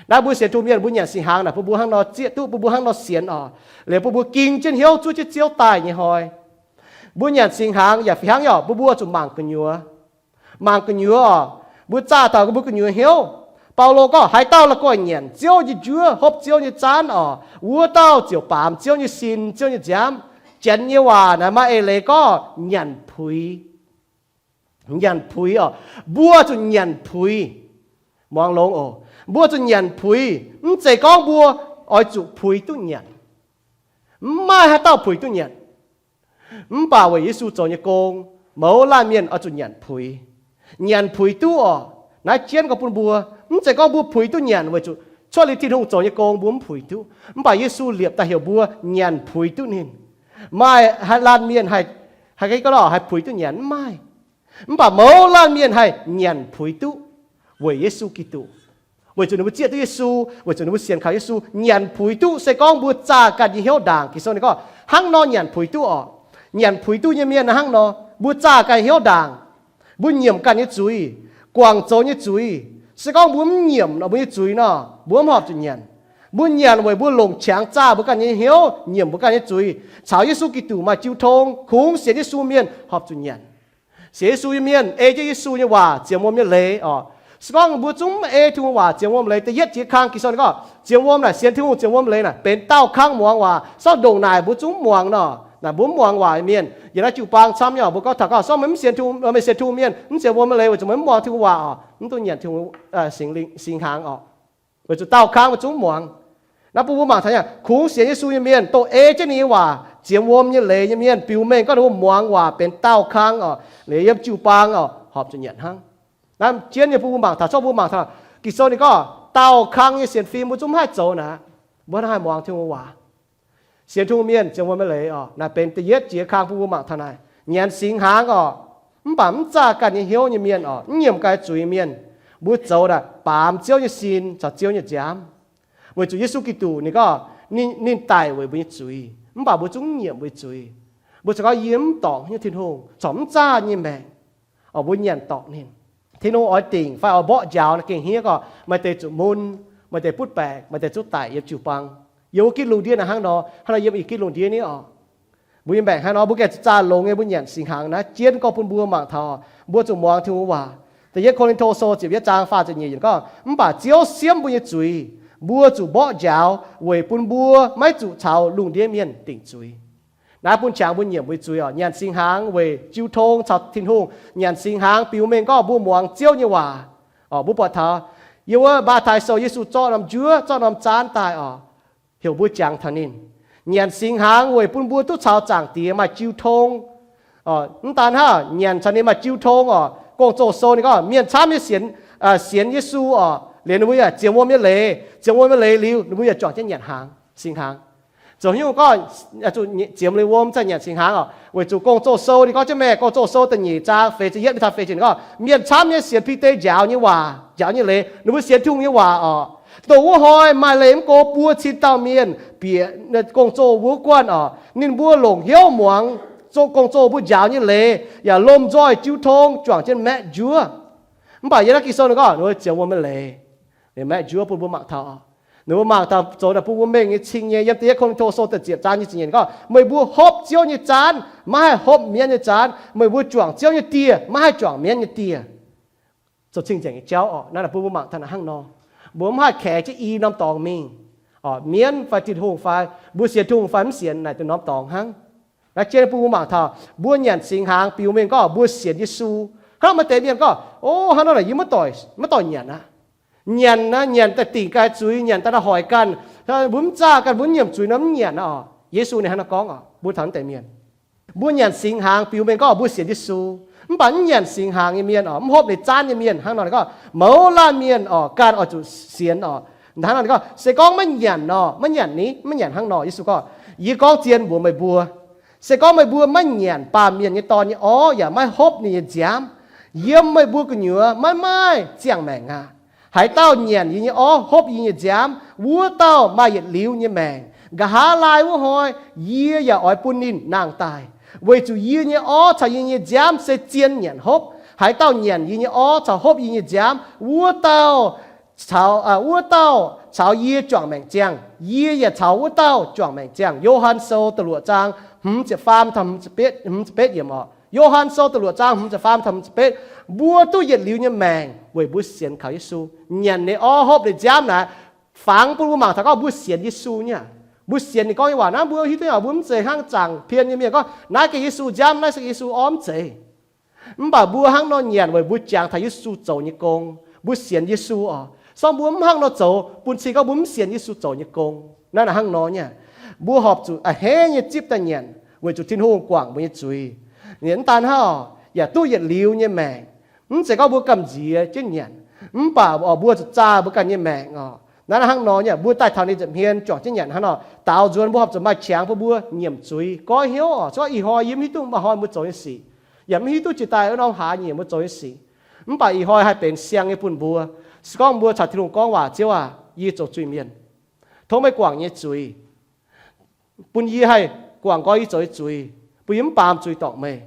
Naaiv mbuo sienx Tin-Hungh mienh, mbuo nyanc singx hnaangx naaic, bun mbuo hnangv nor zieqv duqv, bun mbuo hnangv nor sienx oc. Liuz bun mbuo ging jienv hnyouv zuov jienv Ziouv daaih nyei hnoi. Mbuo nyanc singx hnaangx yaac fih hnangv nyei oc, mbuo, mbuo zuqc mangc gu'nyuoz. Mangc gu'nyuoz oc, mbuo zaah taux mbuo gu'nyuoz hnyouv. Baulo gorngv, haaix dauh la'guaih nyanc Ziouv nyei njuov, hopv Ziouv nyei zaanv oc, wuov dauh ziouc baamz Ziouv nyei sin, Ziouv nyei nziaamv. Janx nyei waac naaiv maaih eix leiz gorngv nyanc puix. Nyanc puix oc. Mbuo zuqc nyanc puix. Muangx longx oc. Mbuo zuqc nyanc puix. Mv zeiz gorngv mbuo oix zuqc puix duqv nyanc. Mv maaih haaix dauh puix duqv nyanc. Mv baac weic Yesu zoux nyei gong, mouz laanh mienh oix zuqc nyanc puix. Nyanc puix duqv oc. Naaiv jienv gorngv bun mbuo, mv zeiz gorngv mbuo puix duqv nyanc weic zuqc cuotv liuz Tin-Hungh zoux nyei gong mbuo mv puix duqv. Mv baac Yesu liepc daaih heuc mbuo nyanc puix duqv ninh. Maaih haaix laanh mienh haih, haih, haih puix duqv nyanc? Mv maaih. Mv baac mouz laanh mienh haih nyanc puix duqv weic Yesu Giduc. Weic zuqc ninh mbuo zieqv duqv Yesu, weic zuqc ninh mbuo sienx kaux Yesu, nyanc puix duqv. Se gorngv mbuo zaah ganh nyei hnyouv ndaangc, Ging-Sou ninh gorngv hnangv nor nyanc puix duqv oc. Nyanc puix duqv nyei mienh hnangv nor, mbuo zaah ganh nyei hnyouv ndaangc, mbuo nyiemc ganh nyei zuiz, guangc zoux nyei zuiz. Se gorngv mbuo mv nyiemc mbuo nyei zuiz nor, mbuo mv horpc zuqc nyanc. Mbuo nyanc weic mbuo longc qangx zaah mbuo ganh nyei hnyouv, nyiemc mbuo ganh nyei zuiz caux Yesu Giduc maaih jiu tong. Kungx sienx Yesu mienh horpc zuqc nyanc. Sienx Yesu nyei mienh ei jienv Yesu nyei waac zienx wuom nyei leiz oc. Se gorngv mbuo zungv mv ei Tin-Hungh waac zienx wuom leiz, da'yietv jiex kang Ging-Sou ninh gorngv zienx wuom naaic, sienx Tin-Hungh zienx wuom leiz naaic benx daauh kangv muangx waac. Sortv ndongc naaic mbuo zungv mv muangx nor, naaic mbuo mv muangx waac nyei mienh. Yiem naaiv jiu-baang camv nyei oc, mbuo gorngv taux gorngv sortv meih mv sienx Tin-Hungh, meih sienx Tin-Hungh mienh mv zienx wuom nyei leiz weic zuqc meih mv muangx Tin-Hungh waac oc, mv duqv nyanc Tin-Hungh singx hnaangx oc. Weic zuqc daauh kangv mbuo zungv mv muangx. Naaiv bun mbuo mangc taux nyei, kungx sienx Yesu nyei mienh, dongh ei jienv ninh nyei waac zienx wuom nyei leiz nyei mienh, biux mengh gorngv ninh mbuo muangx waac benx daauh kangv oc, liuz yiem jiu-baang oc, horpc zuqc nyanc hnangv. Naaiv jienv nyei bun mbuo mangc taux, zorqv mbuo mangc taux, Ging-Sou ninh gorngv daauh kangv nyei sienx fim mbuo zungv mv haih zoux naaic, mbuo hnangv haih muangx Tin-Hungh waac. Sienx Tin-Hungh mienh zienx wuom nyei leiz oc, naaiv benx da'yietv jiex kangv bun mbuo mangc taux naaic. Nyanc singx hnaangx oc, mv baac mv zaah ganh nyei hnyouv nyei mienh oc, mv nyiemc ganh zuiz nyei mienh, mbuo zoux naaic baamz Ziouv nyei sin caux Ziouv nyei nziaamv. Weic zuqc Yesu Giduc ninh gorngv ninh, ninh daic weic mbuo nyei zuiz, mv baac mbuo zungv mv nyiemc mbuo nyei zuiz. Mbuo corc gorngv yie mv dorngc haaix nyungc Tin-Hungh, corc mv zaah nyei maengc. Oc, mbuo nyanc dorngc ninh. Tin-Hungh oix dingc fai oix mborqv njaaux naaiv gengh hniev gorngv maaih deix zuqc mun, maaih deix butv baeqc, maaih deix zuqv daic yiem jiu-baang. Yiem wuov gitv lungh ndiev naaiv hnangv nor, hnangv nor yiem ih gitv lungh ndiev ni oc. Mbuo nyei maengc hnangv nor, mbuo gengh zuqc zaah longx nyei, mbuo nyanc singx hnaangx naaiv jienv gorngv bun mbuo mangc taux mbuo zuqc muangx Tin-Hungh waac. Da'yietv Ko^lin^to Sou ziepc yietv zaang faah ziepc nyeic yiemc gorngv, mv baac Ziouv siemv mbuo nyei zuiz, mbuo zuqc mborqv njaaux weic bun mbuo maiv zuqc caux lungh ndiev mienh dingc zuiz. Naaiv bun qangx mbuo nyiemc mbuo nyei zuiz oc. Nyanc singx hnaangx weic jiu tong caux Tin-Hungh. Nyanc singx hnaangx biux mengh gorngv mbuo muangx Ziouv nyei waac. Oc, mbuo buatc taux yiem wuov Matv^tai Sou Yesu zorqv norm njuov, zorqv norm zaanv daaih oc, heuc mbuo jangx taux ninh. Nyanc singx hnaangx weic bun mbuo duqv caux Zaangc Diex maaih jiu tong. Mv daan hnangv nyanc caux ninh maaih jiu tong oc, Gong-Zoh Sou ninh gorngv mienh camv nyei sienx, sienx Yesu oc, liuz ninh mbuo yaac zienx wuom nyei leiz. Zienx wuom nyei leiz liuz ninh mbuo yaac juangc jienv nyanc hnaangx, singx hnaangx. Zoux hnyouv gorngv zuqc ziemx liuz wuom zaah nyanc singx hnaangx oc, weic zuqc Gong-Zoh Sou ninh gorngv jienv maah, Gong-Zoh Sou da'nyeic zaang feix ziepc yietv mingh taux feix ziepc gorngv, mienh camv nyei sienx Bide njaaux nyei waac, njaaux nyei leiz, ninh mbuo sienx Tin-Hungh nyei waac oc. Dongh wuov hnoi maaih leih mv go buo cin dauh mienh bieqc Gong-Zoh wuov guanh oc. Ninh mbuo longc hnyouv muangx Gong-Zoh mbuo njaaux nyei leiz, yaac lomh nzoih jiu tong juangc jienv maeqv njuov. Mv baac yiem naaiv Ging-Sou ninh gorngv ninh mbuo zienx wuom nyei leiz, maeqv njuov bun mbuo mangc taux. Ninh mbuo mangc taux zoux naaic bun mbuo mengh nyei cing nyei. Yiem da'yietv Ko^lin^to Sou da'ziepc zaang nyic ziepc nyeic gorngv, meih mbuo hopv Ziouv nyei zaanv, maiv haih hopv mienv nyei zaanv. Meih mbuo juangc Ziouv nyei dieh, maiv haih juangc mienv nyei dieh. Zoux cing-nzengc nyei jauv oc. Naaiv bun mbuo mangc taux naaic hnangv nor, mbuo mv haih kaex jienv i norm dorngx mingh, mienv fai Tin-Hungh fai mbuo sienx Tin-Hungh fai mv sienx naaic deix norm dorngx hnangv. Naaiv jienv bun mbuo mangc taux mbuo nyanc singx hnaangx biux mengh gorngv mbuo sienx Yesu. Hnangv maaih deix mienh gorngv, o, hnangv nor naaic yie maiv doic nyanc aqv. Nyanc naaic nyanc daaih dingc ganh zuiz, nyanc daaih hoic ganh, mbuo mv zaah ganh, mbuo mv nyiemc zuiz nor mv nyanc oc. Yesu ninh hnangv nor gorngv oc, mbuo taux naaiv deix mienh. Mbuo nyanc singx hnaangx biux mengh gorngv mbuo sienx Yesu, mv baac mv nyanc singx hnaangx nyei mienh oc, mv hopv ninh zaanv nyei mienh, hnangv nor ninh gorngv mouz laanh mienh oc, ganh oix zuqc sienx oc. Hnangv nor ninh gorngv se gorngv maiv nyanc nor, maiv nyanc ni, maiv nyanc hnangv nor. Yesu gorngv, yie gorngv zien mbuox meih mbuo, se gorngv meih mbuo maiv nyanc Baamh Mienh nyei Dorn nyei orv yaac maiv hopv ninh nyei nziaamv, yiem meih mbuo gu'nyuoz maiv maaih ziangh maengc aqv. Haaix dauh nyanc yie nyei orv, hopv yie nyei nziaamv, wuov dauh maaih yietc liuz nyei maengc, nqa'haav laai wuov hnoi yie yaac oix bun ninh nangh daaih. Weic zuqc yie nyei orv caux yie nyei nziaamv se zien nyanc hopv. Haaix dauh nyanc yie nyei orv caux hopv yie nyei nziaamv, wuov dauh caux, wuov dauh caux yie juangc maengc ziangh, yie yaac caux wuov dauh juangc maengc ziangh. Yo^han Sou da'luoqc zaang hmz ziepc faam, hmz ziepc betv yiemc oc. Yo^han Sou da'luoqc zaang hmz ziepc faam, hmz ziepc betv. Mbuo duqv yietc liuz nyei maengc weic mbuo sienx kaux Yesu, nyanc ninh orv, hopv ninh nziaamv naaic, fangx bun mbuo mangc taux gorngv mbuo sienx Yesu nyei. Mbuo sienx ninh gorngv nyei waac naaiv, mbuo hiuv duqv nyei, mbuo mv zeiz hnangv zaangc pien nyei mienh gorngv naaiv gengh Yesu nziaamv, naaiv se Yesu orv, mv zeiz. Mv baac mbuo hnangv nor nyanc weic mbuo jangx taux Yesu zoux nyei gong, mbuo sienx Yesu oc. Sorng mbuo mv hnangv nor zoux bun cing gorngv mbuo mv sienx Yesu zoux nyei gong. Naaiv hnangv nor nyei. Mbuo horpc zuqc a'hneiv nyei zipv daaih nyanc weic zuqc Tin-Hungh guangc mbuo nyei zuiz. Ninh mv daan hnangv, yaac duqv yietc liuz nyei maengc. Mv zeiz gorngv mbuo gamh nziex jienv nyanc, mv baac oc mbuo zuqc zaah mbuo ganh nyei maengc oc. Naaiv hnangv nor nyei, mbuo daaih taux ninh nza'hmien juangc jienv nyanc hnangv nor, daaux nzuonx mbuo horpc zuqc maaih qangx bun mbuo nyiemc zuiz, goiv hnyouv oc. Se gorngv ih hnoi yie mv hiuv duqv maaih hnoi mbuo zoux nyei sic, yaac mv hiuv duqv jiex daaih wuov norm hlaax nyiemc mbuo zoux nyei sic, mv baac ih hnoi haih benx siang nyei bun mbuo. Se gorngv mbuo caux Tin-Hungh gorngv waac, Ziouv aah, yie zoux zuiz-mienh, tov meih guangc nyei zuiz, bun yie haih guangc nqoi yie zoux nyei zuiz, bun yie mv baamz zuiz dorngc meih.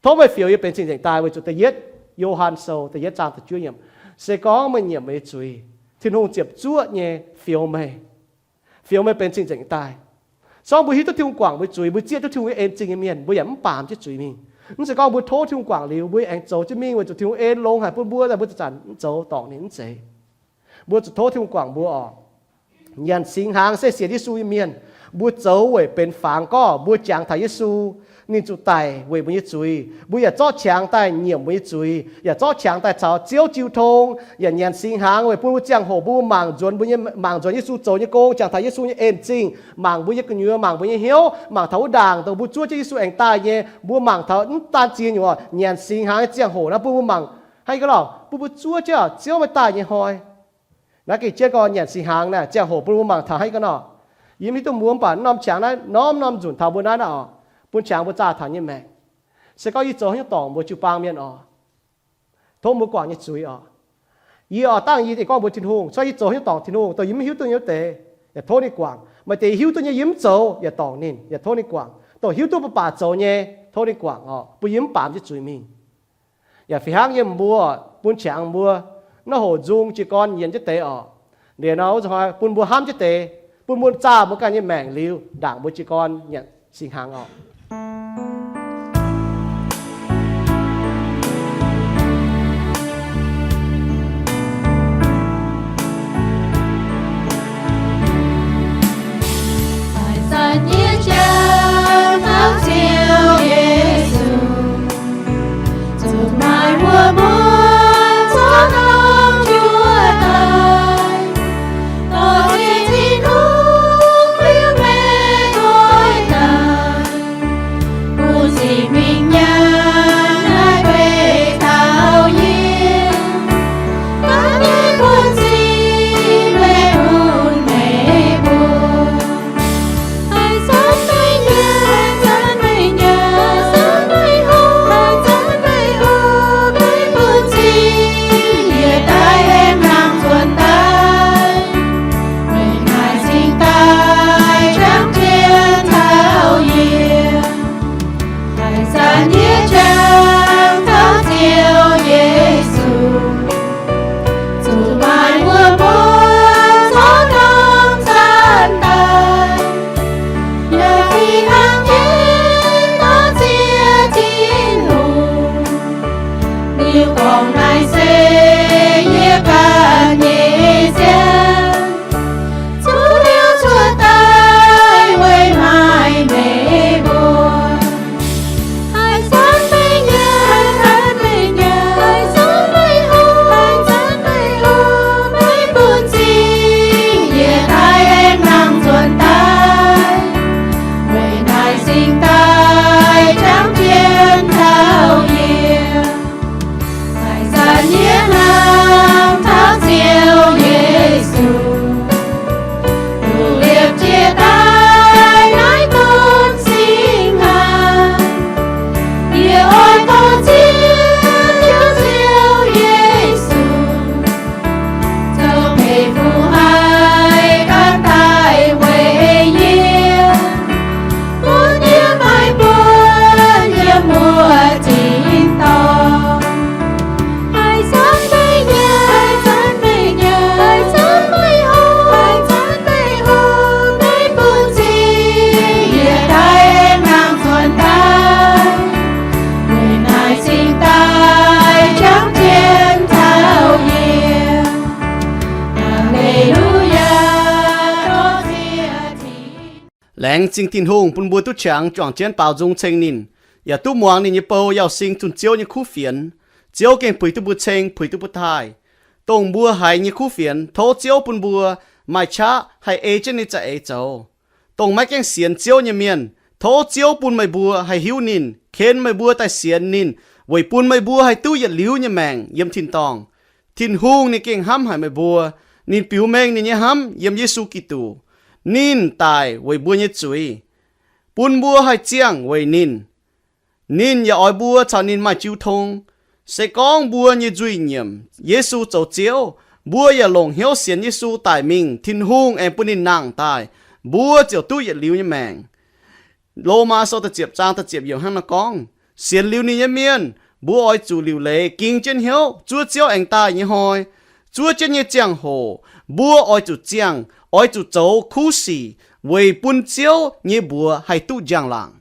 Tov meih fioux yie benx cing-nzengc daaih, weic zuqc da'yietv Yo^han Sou da'yietv zaang da'juov yiemc, se gorngv meih nyiemc meih nyei zuiz, Tin-Hungh ziepc zuoqv nyei fioux meih, fioux meih benx cing-nzengc daaih. Se gorngv mbuo hiuv duqv Tin-Hungh guangc mbuo zuiz, mbuo zieqv duqv Tin-Hungh nyei en-zingh nyei mienh, mbuo yaac mv baamz jienv zuiz mingh. Mv zeiz gorngv mbuo tov Tin-Hungh guangc liuz, mbuo aengx zoux jienv mingh weic zuqc Tin-Hungh en longx haic bun mbuo, mbuo zanc-zanc mv zoux dorngc ninh, mv zeiz. Mbuo zuqc tov Tin-Hungh guangc mbuo oc. Nyanc singx hnaangx se sienx Yesu nyei mienh, mbuo zoux weic benx fangx gorqv mbuo jangx taux Yesu, ninh zuqc daic weic mbuo nyei zuiz. Mbuo yaac zorqv qangx daaih nyiemc mbuo nyei zuiz, yaac zorqv qangx daaih caux Ziouv jiu tong, yaac nyanc singx hnaangx weic bun mbuo ziangh hoc mbuo mangc nzuonx mbuo nyei, mangc nzuonx Yesu zoux nyei gong, jangx taux Yesu nyei en-zingh, mangc mbuo nyei gu'nyuoz, mangc mbuo nyei hnyouv, mangc taux wuov ndaangc dongh mbuo zuov jienv Yesu aengx daaih nyei, mbuo mangc taux mv daan ziex nyungc oc, nyanc singx hnaangx nyei ziangh hoc naaiv bun mbuo mangc hnangv haaix gorngv lorqc, bun mbuo zuov jienv Ziouv meih daaih nyei hnoi. Naaiv gengh jienv gorngv nyanc singx hnaangx naaiv ziangh hoc bun mbuo mangc taux hnangv haaix gorngv nor. Yie mv hiuv duqv mbuo mv baac norm qangx naaiv norm-norm nzunc taux mbuo naaiv naaiv oc, bun qangx mbuo zaah taux nyei maengc. Se gorngv yie zoux haaix nyungc dorngc mbuo jiu-baang mienh oc, tov mbuo guangc nyei zuiz oc. Yie oix dangh yie deix gorngv mbuox Tin-Hungh, se gorngv yie zoux haaix nyungc dorngc Tin-Hungh, dongh yie mv hiuv duqv nyei wuov deix, yaac tov ninh guangc. Maaih deix hiuv duqv nyei yie mv zoux, yaac dorngc ninh, yaac tov ninh guangc. Dongh hiuv duqv mv baac zoux nyei, tov ninh guangc oc, bun yie mv baamz jienv zuiz mingh. Yaac fih hnangv yiem mbuo, bun qangx mbuo, naaiv hoc nzung jiez gorn nyienz jienv deix oc. Liuz nor wuov zanc hnoi bun mbuo hnamv jienv deix, bun mbuo zaah mbuo ganh nyei maengc liuz ndaangc mbuo jiez gorn nyanc singx hnaangx oc. Haaix zanc yie jangx taux Ziouv Yesu, zuqc maaih wuom-muangx zorqv norm njuov daaih, dorh ziex Tin-Hungh liuz meih nqoi daaih, bun zingh mingh nyaanh naaiv weih taux yie. Hnangv nyei bun zingh meih bun meih mbuo. Haaix zanc meih nyanc, haaix zanc meih nyanc, haaix zanc meih hungh, haaix zanc meih hungh, meih bun zingh yie daaih aengx nangh nzuonx daaih, weic naaiv cingx daaih jangx jienv taux yie. Haaix zanc yie jangx taux Ziouv Yesu, zuqc maaih wuom-muangx zorqv norm zanc daaih, yaac fih hnangv nyei dorh ziex Tin-Hungh, liuz gorngv naaiv se yie ganh nyei sienx. Zuqc liuz cuotv daaih weic maaih meih mbuo. Haaix zanc meih nyanc, haaix zanc meih nyanc, haaix zanc meih hungh, haaix zanc meih hungh, meih bun zingh yie daaih aengx nangh nzuonx daaih, weic naaiv cingx daaih jangx jienv taux yie. Haaix zanc yie hnamv taux Ziouv Yesu, duqv liepc jiez daaih naaiv donx singx hnaangx, yie oix dorh ziex Ziouv Yesu, zoux meih fu-haiz gan daaih weic yie, bun yie maaih buonc yiem wuov tin-dorngh. Haaix zanc meih nyanc, haaix zanc meih nyanc, haaix zanc meih hungh, haaix zanc meih hungh, meih bun zingh yie daaih aengx nangh nzuonx daaih, weic naaiv cingx daaih jangx jienv taux yie. Aa^le^lu^yaa. Laengz zingh Tin-Hungh bun mbuo duqv qangx juangc jienv baaux nzung ceng ninh, yaac duqv muangx ninh nyei bou Yauh Sing zunh Ziouv nyei kuv fienx. Ziouv gengh puix duqv mbuo ceng, puix duqv mbuo taaih. Dongh mbuo haiz nyei kuv fienx, tov Ziouv bun mbuo maaih qaqv haih ei jienv ninh za'eix zoux. Dongh maiv gaengh sienx Ziouv nyei mienh, tov Ziouv bun meih mbuo haih hiuv ninh, ken meih mbuo daaih sienx ninh, weic bun meih mbuo haih duqv yietc liuz nyei maengc yiem tin-dorngh. Tin-Hungh ninh gengh hnamv haic meih mbuo. Ninh biux mengh ninh nyei hnamv yiem Yesu Giduc. Ninh daic weic mbuo nyei zuiz, bun mbuo haih ziangh weic ninh. Ninh yaac oix mbuo caux ninh maaih jiu tong. Se gorngv mbuo nyei nzuih nyiemc Yesu zoux Ziouv, Mbuo yaac longc hnyouv sienx Yesu daic mingh, Tin-Hungh aengx bun ninh nangh daaih, mbuo ziouc duqv yietc liuz nyei maengc. Lomaa sou da'ziepc zaang da'ziepc yiemc hnangv naaiv gorngv, sienx liuz ninh nyei mienh, mbuo oix zuqc liuc leiz ging jienv hnyouv zuov Ziouv aengx daaih nyei hnoi. Zuov jienv nyei ziangh hoc mbuo oix zuqc ziangh, oix zuqc zoux kuv sic weic bun Ziouv nyei mbuox haih duqv njang-laangc.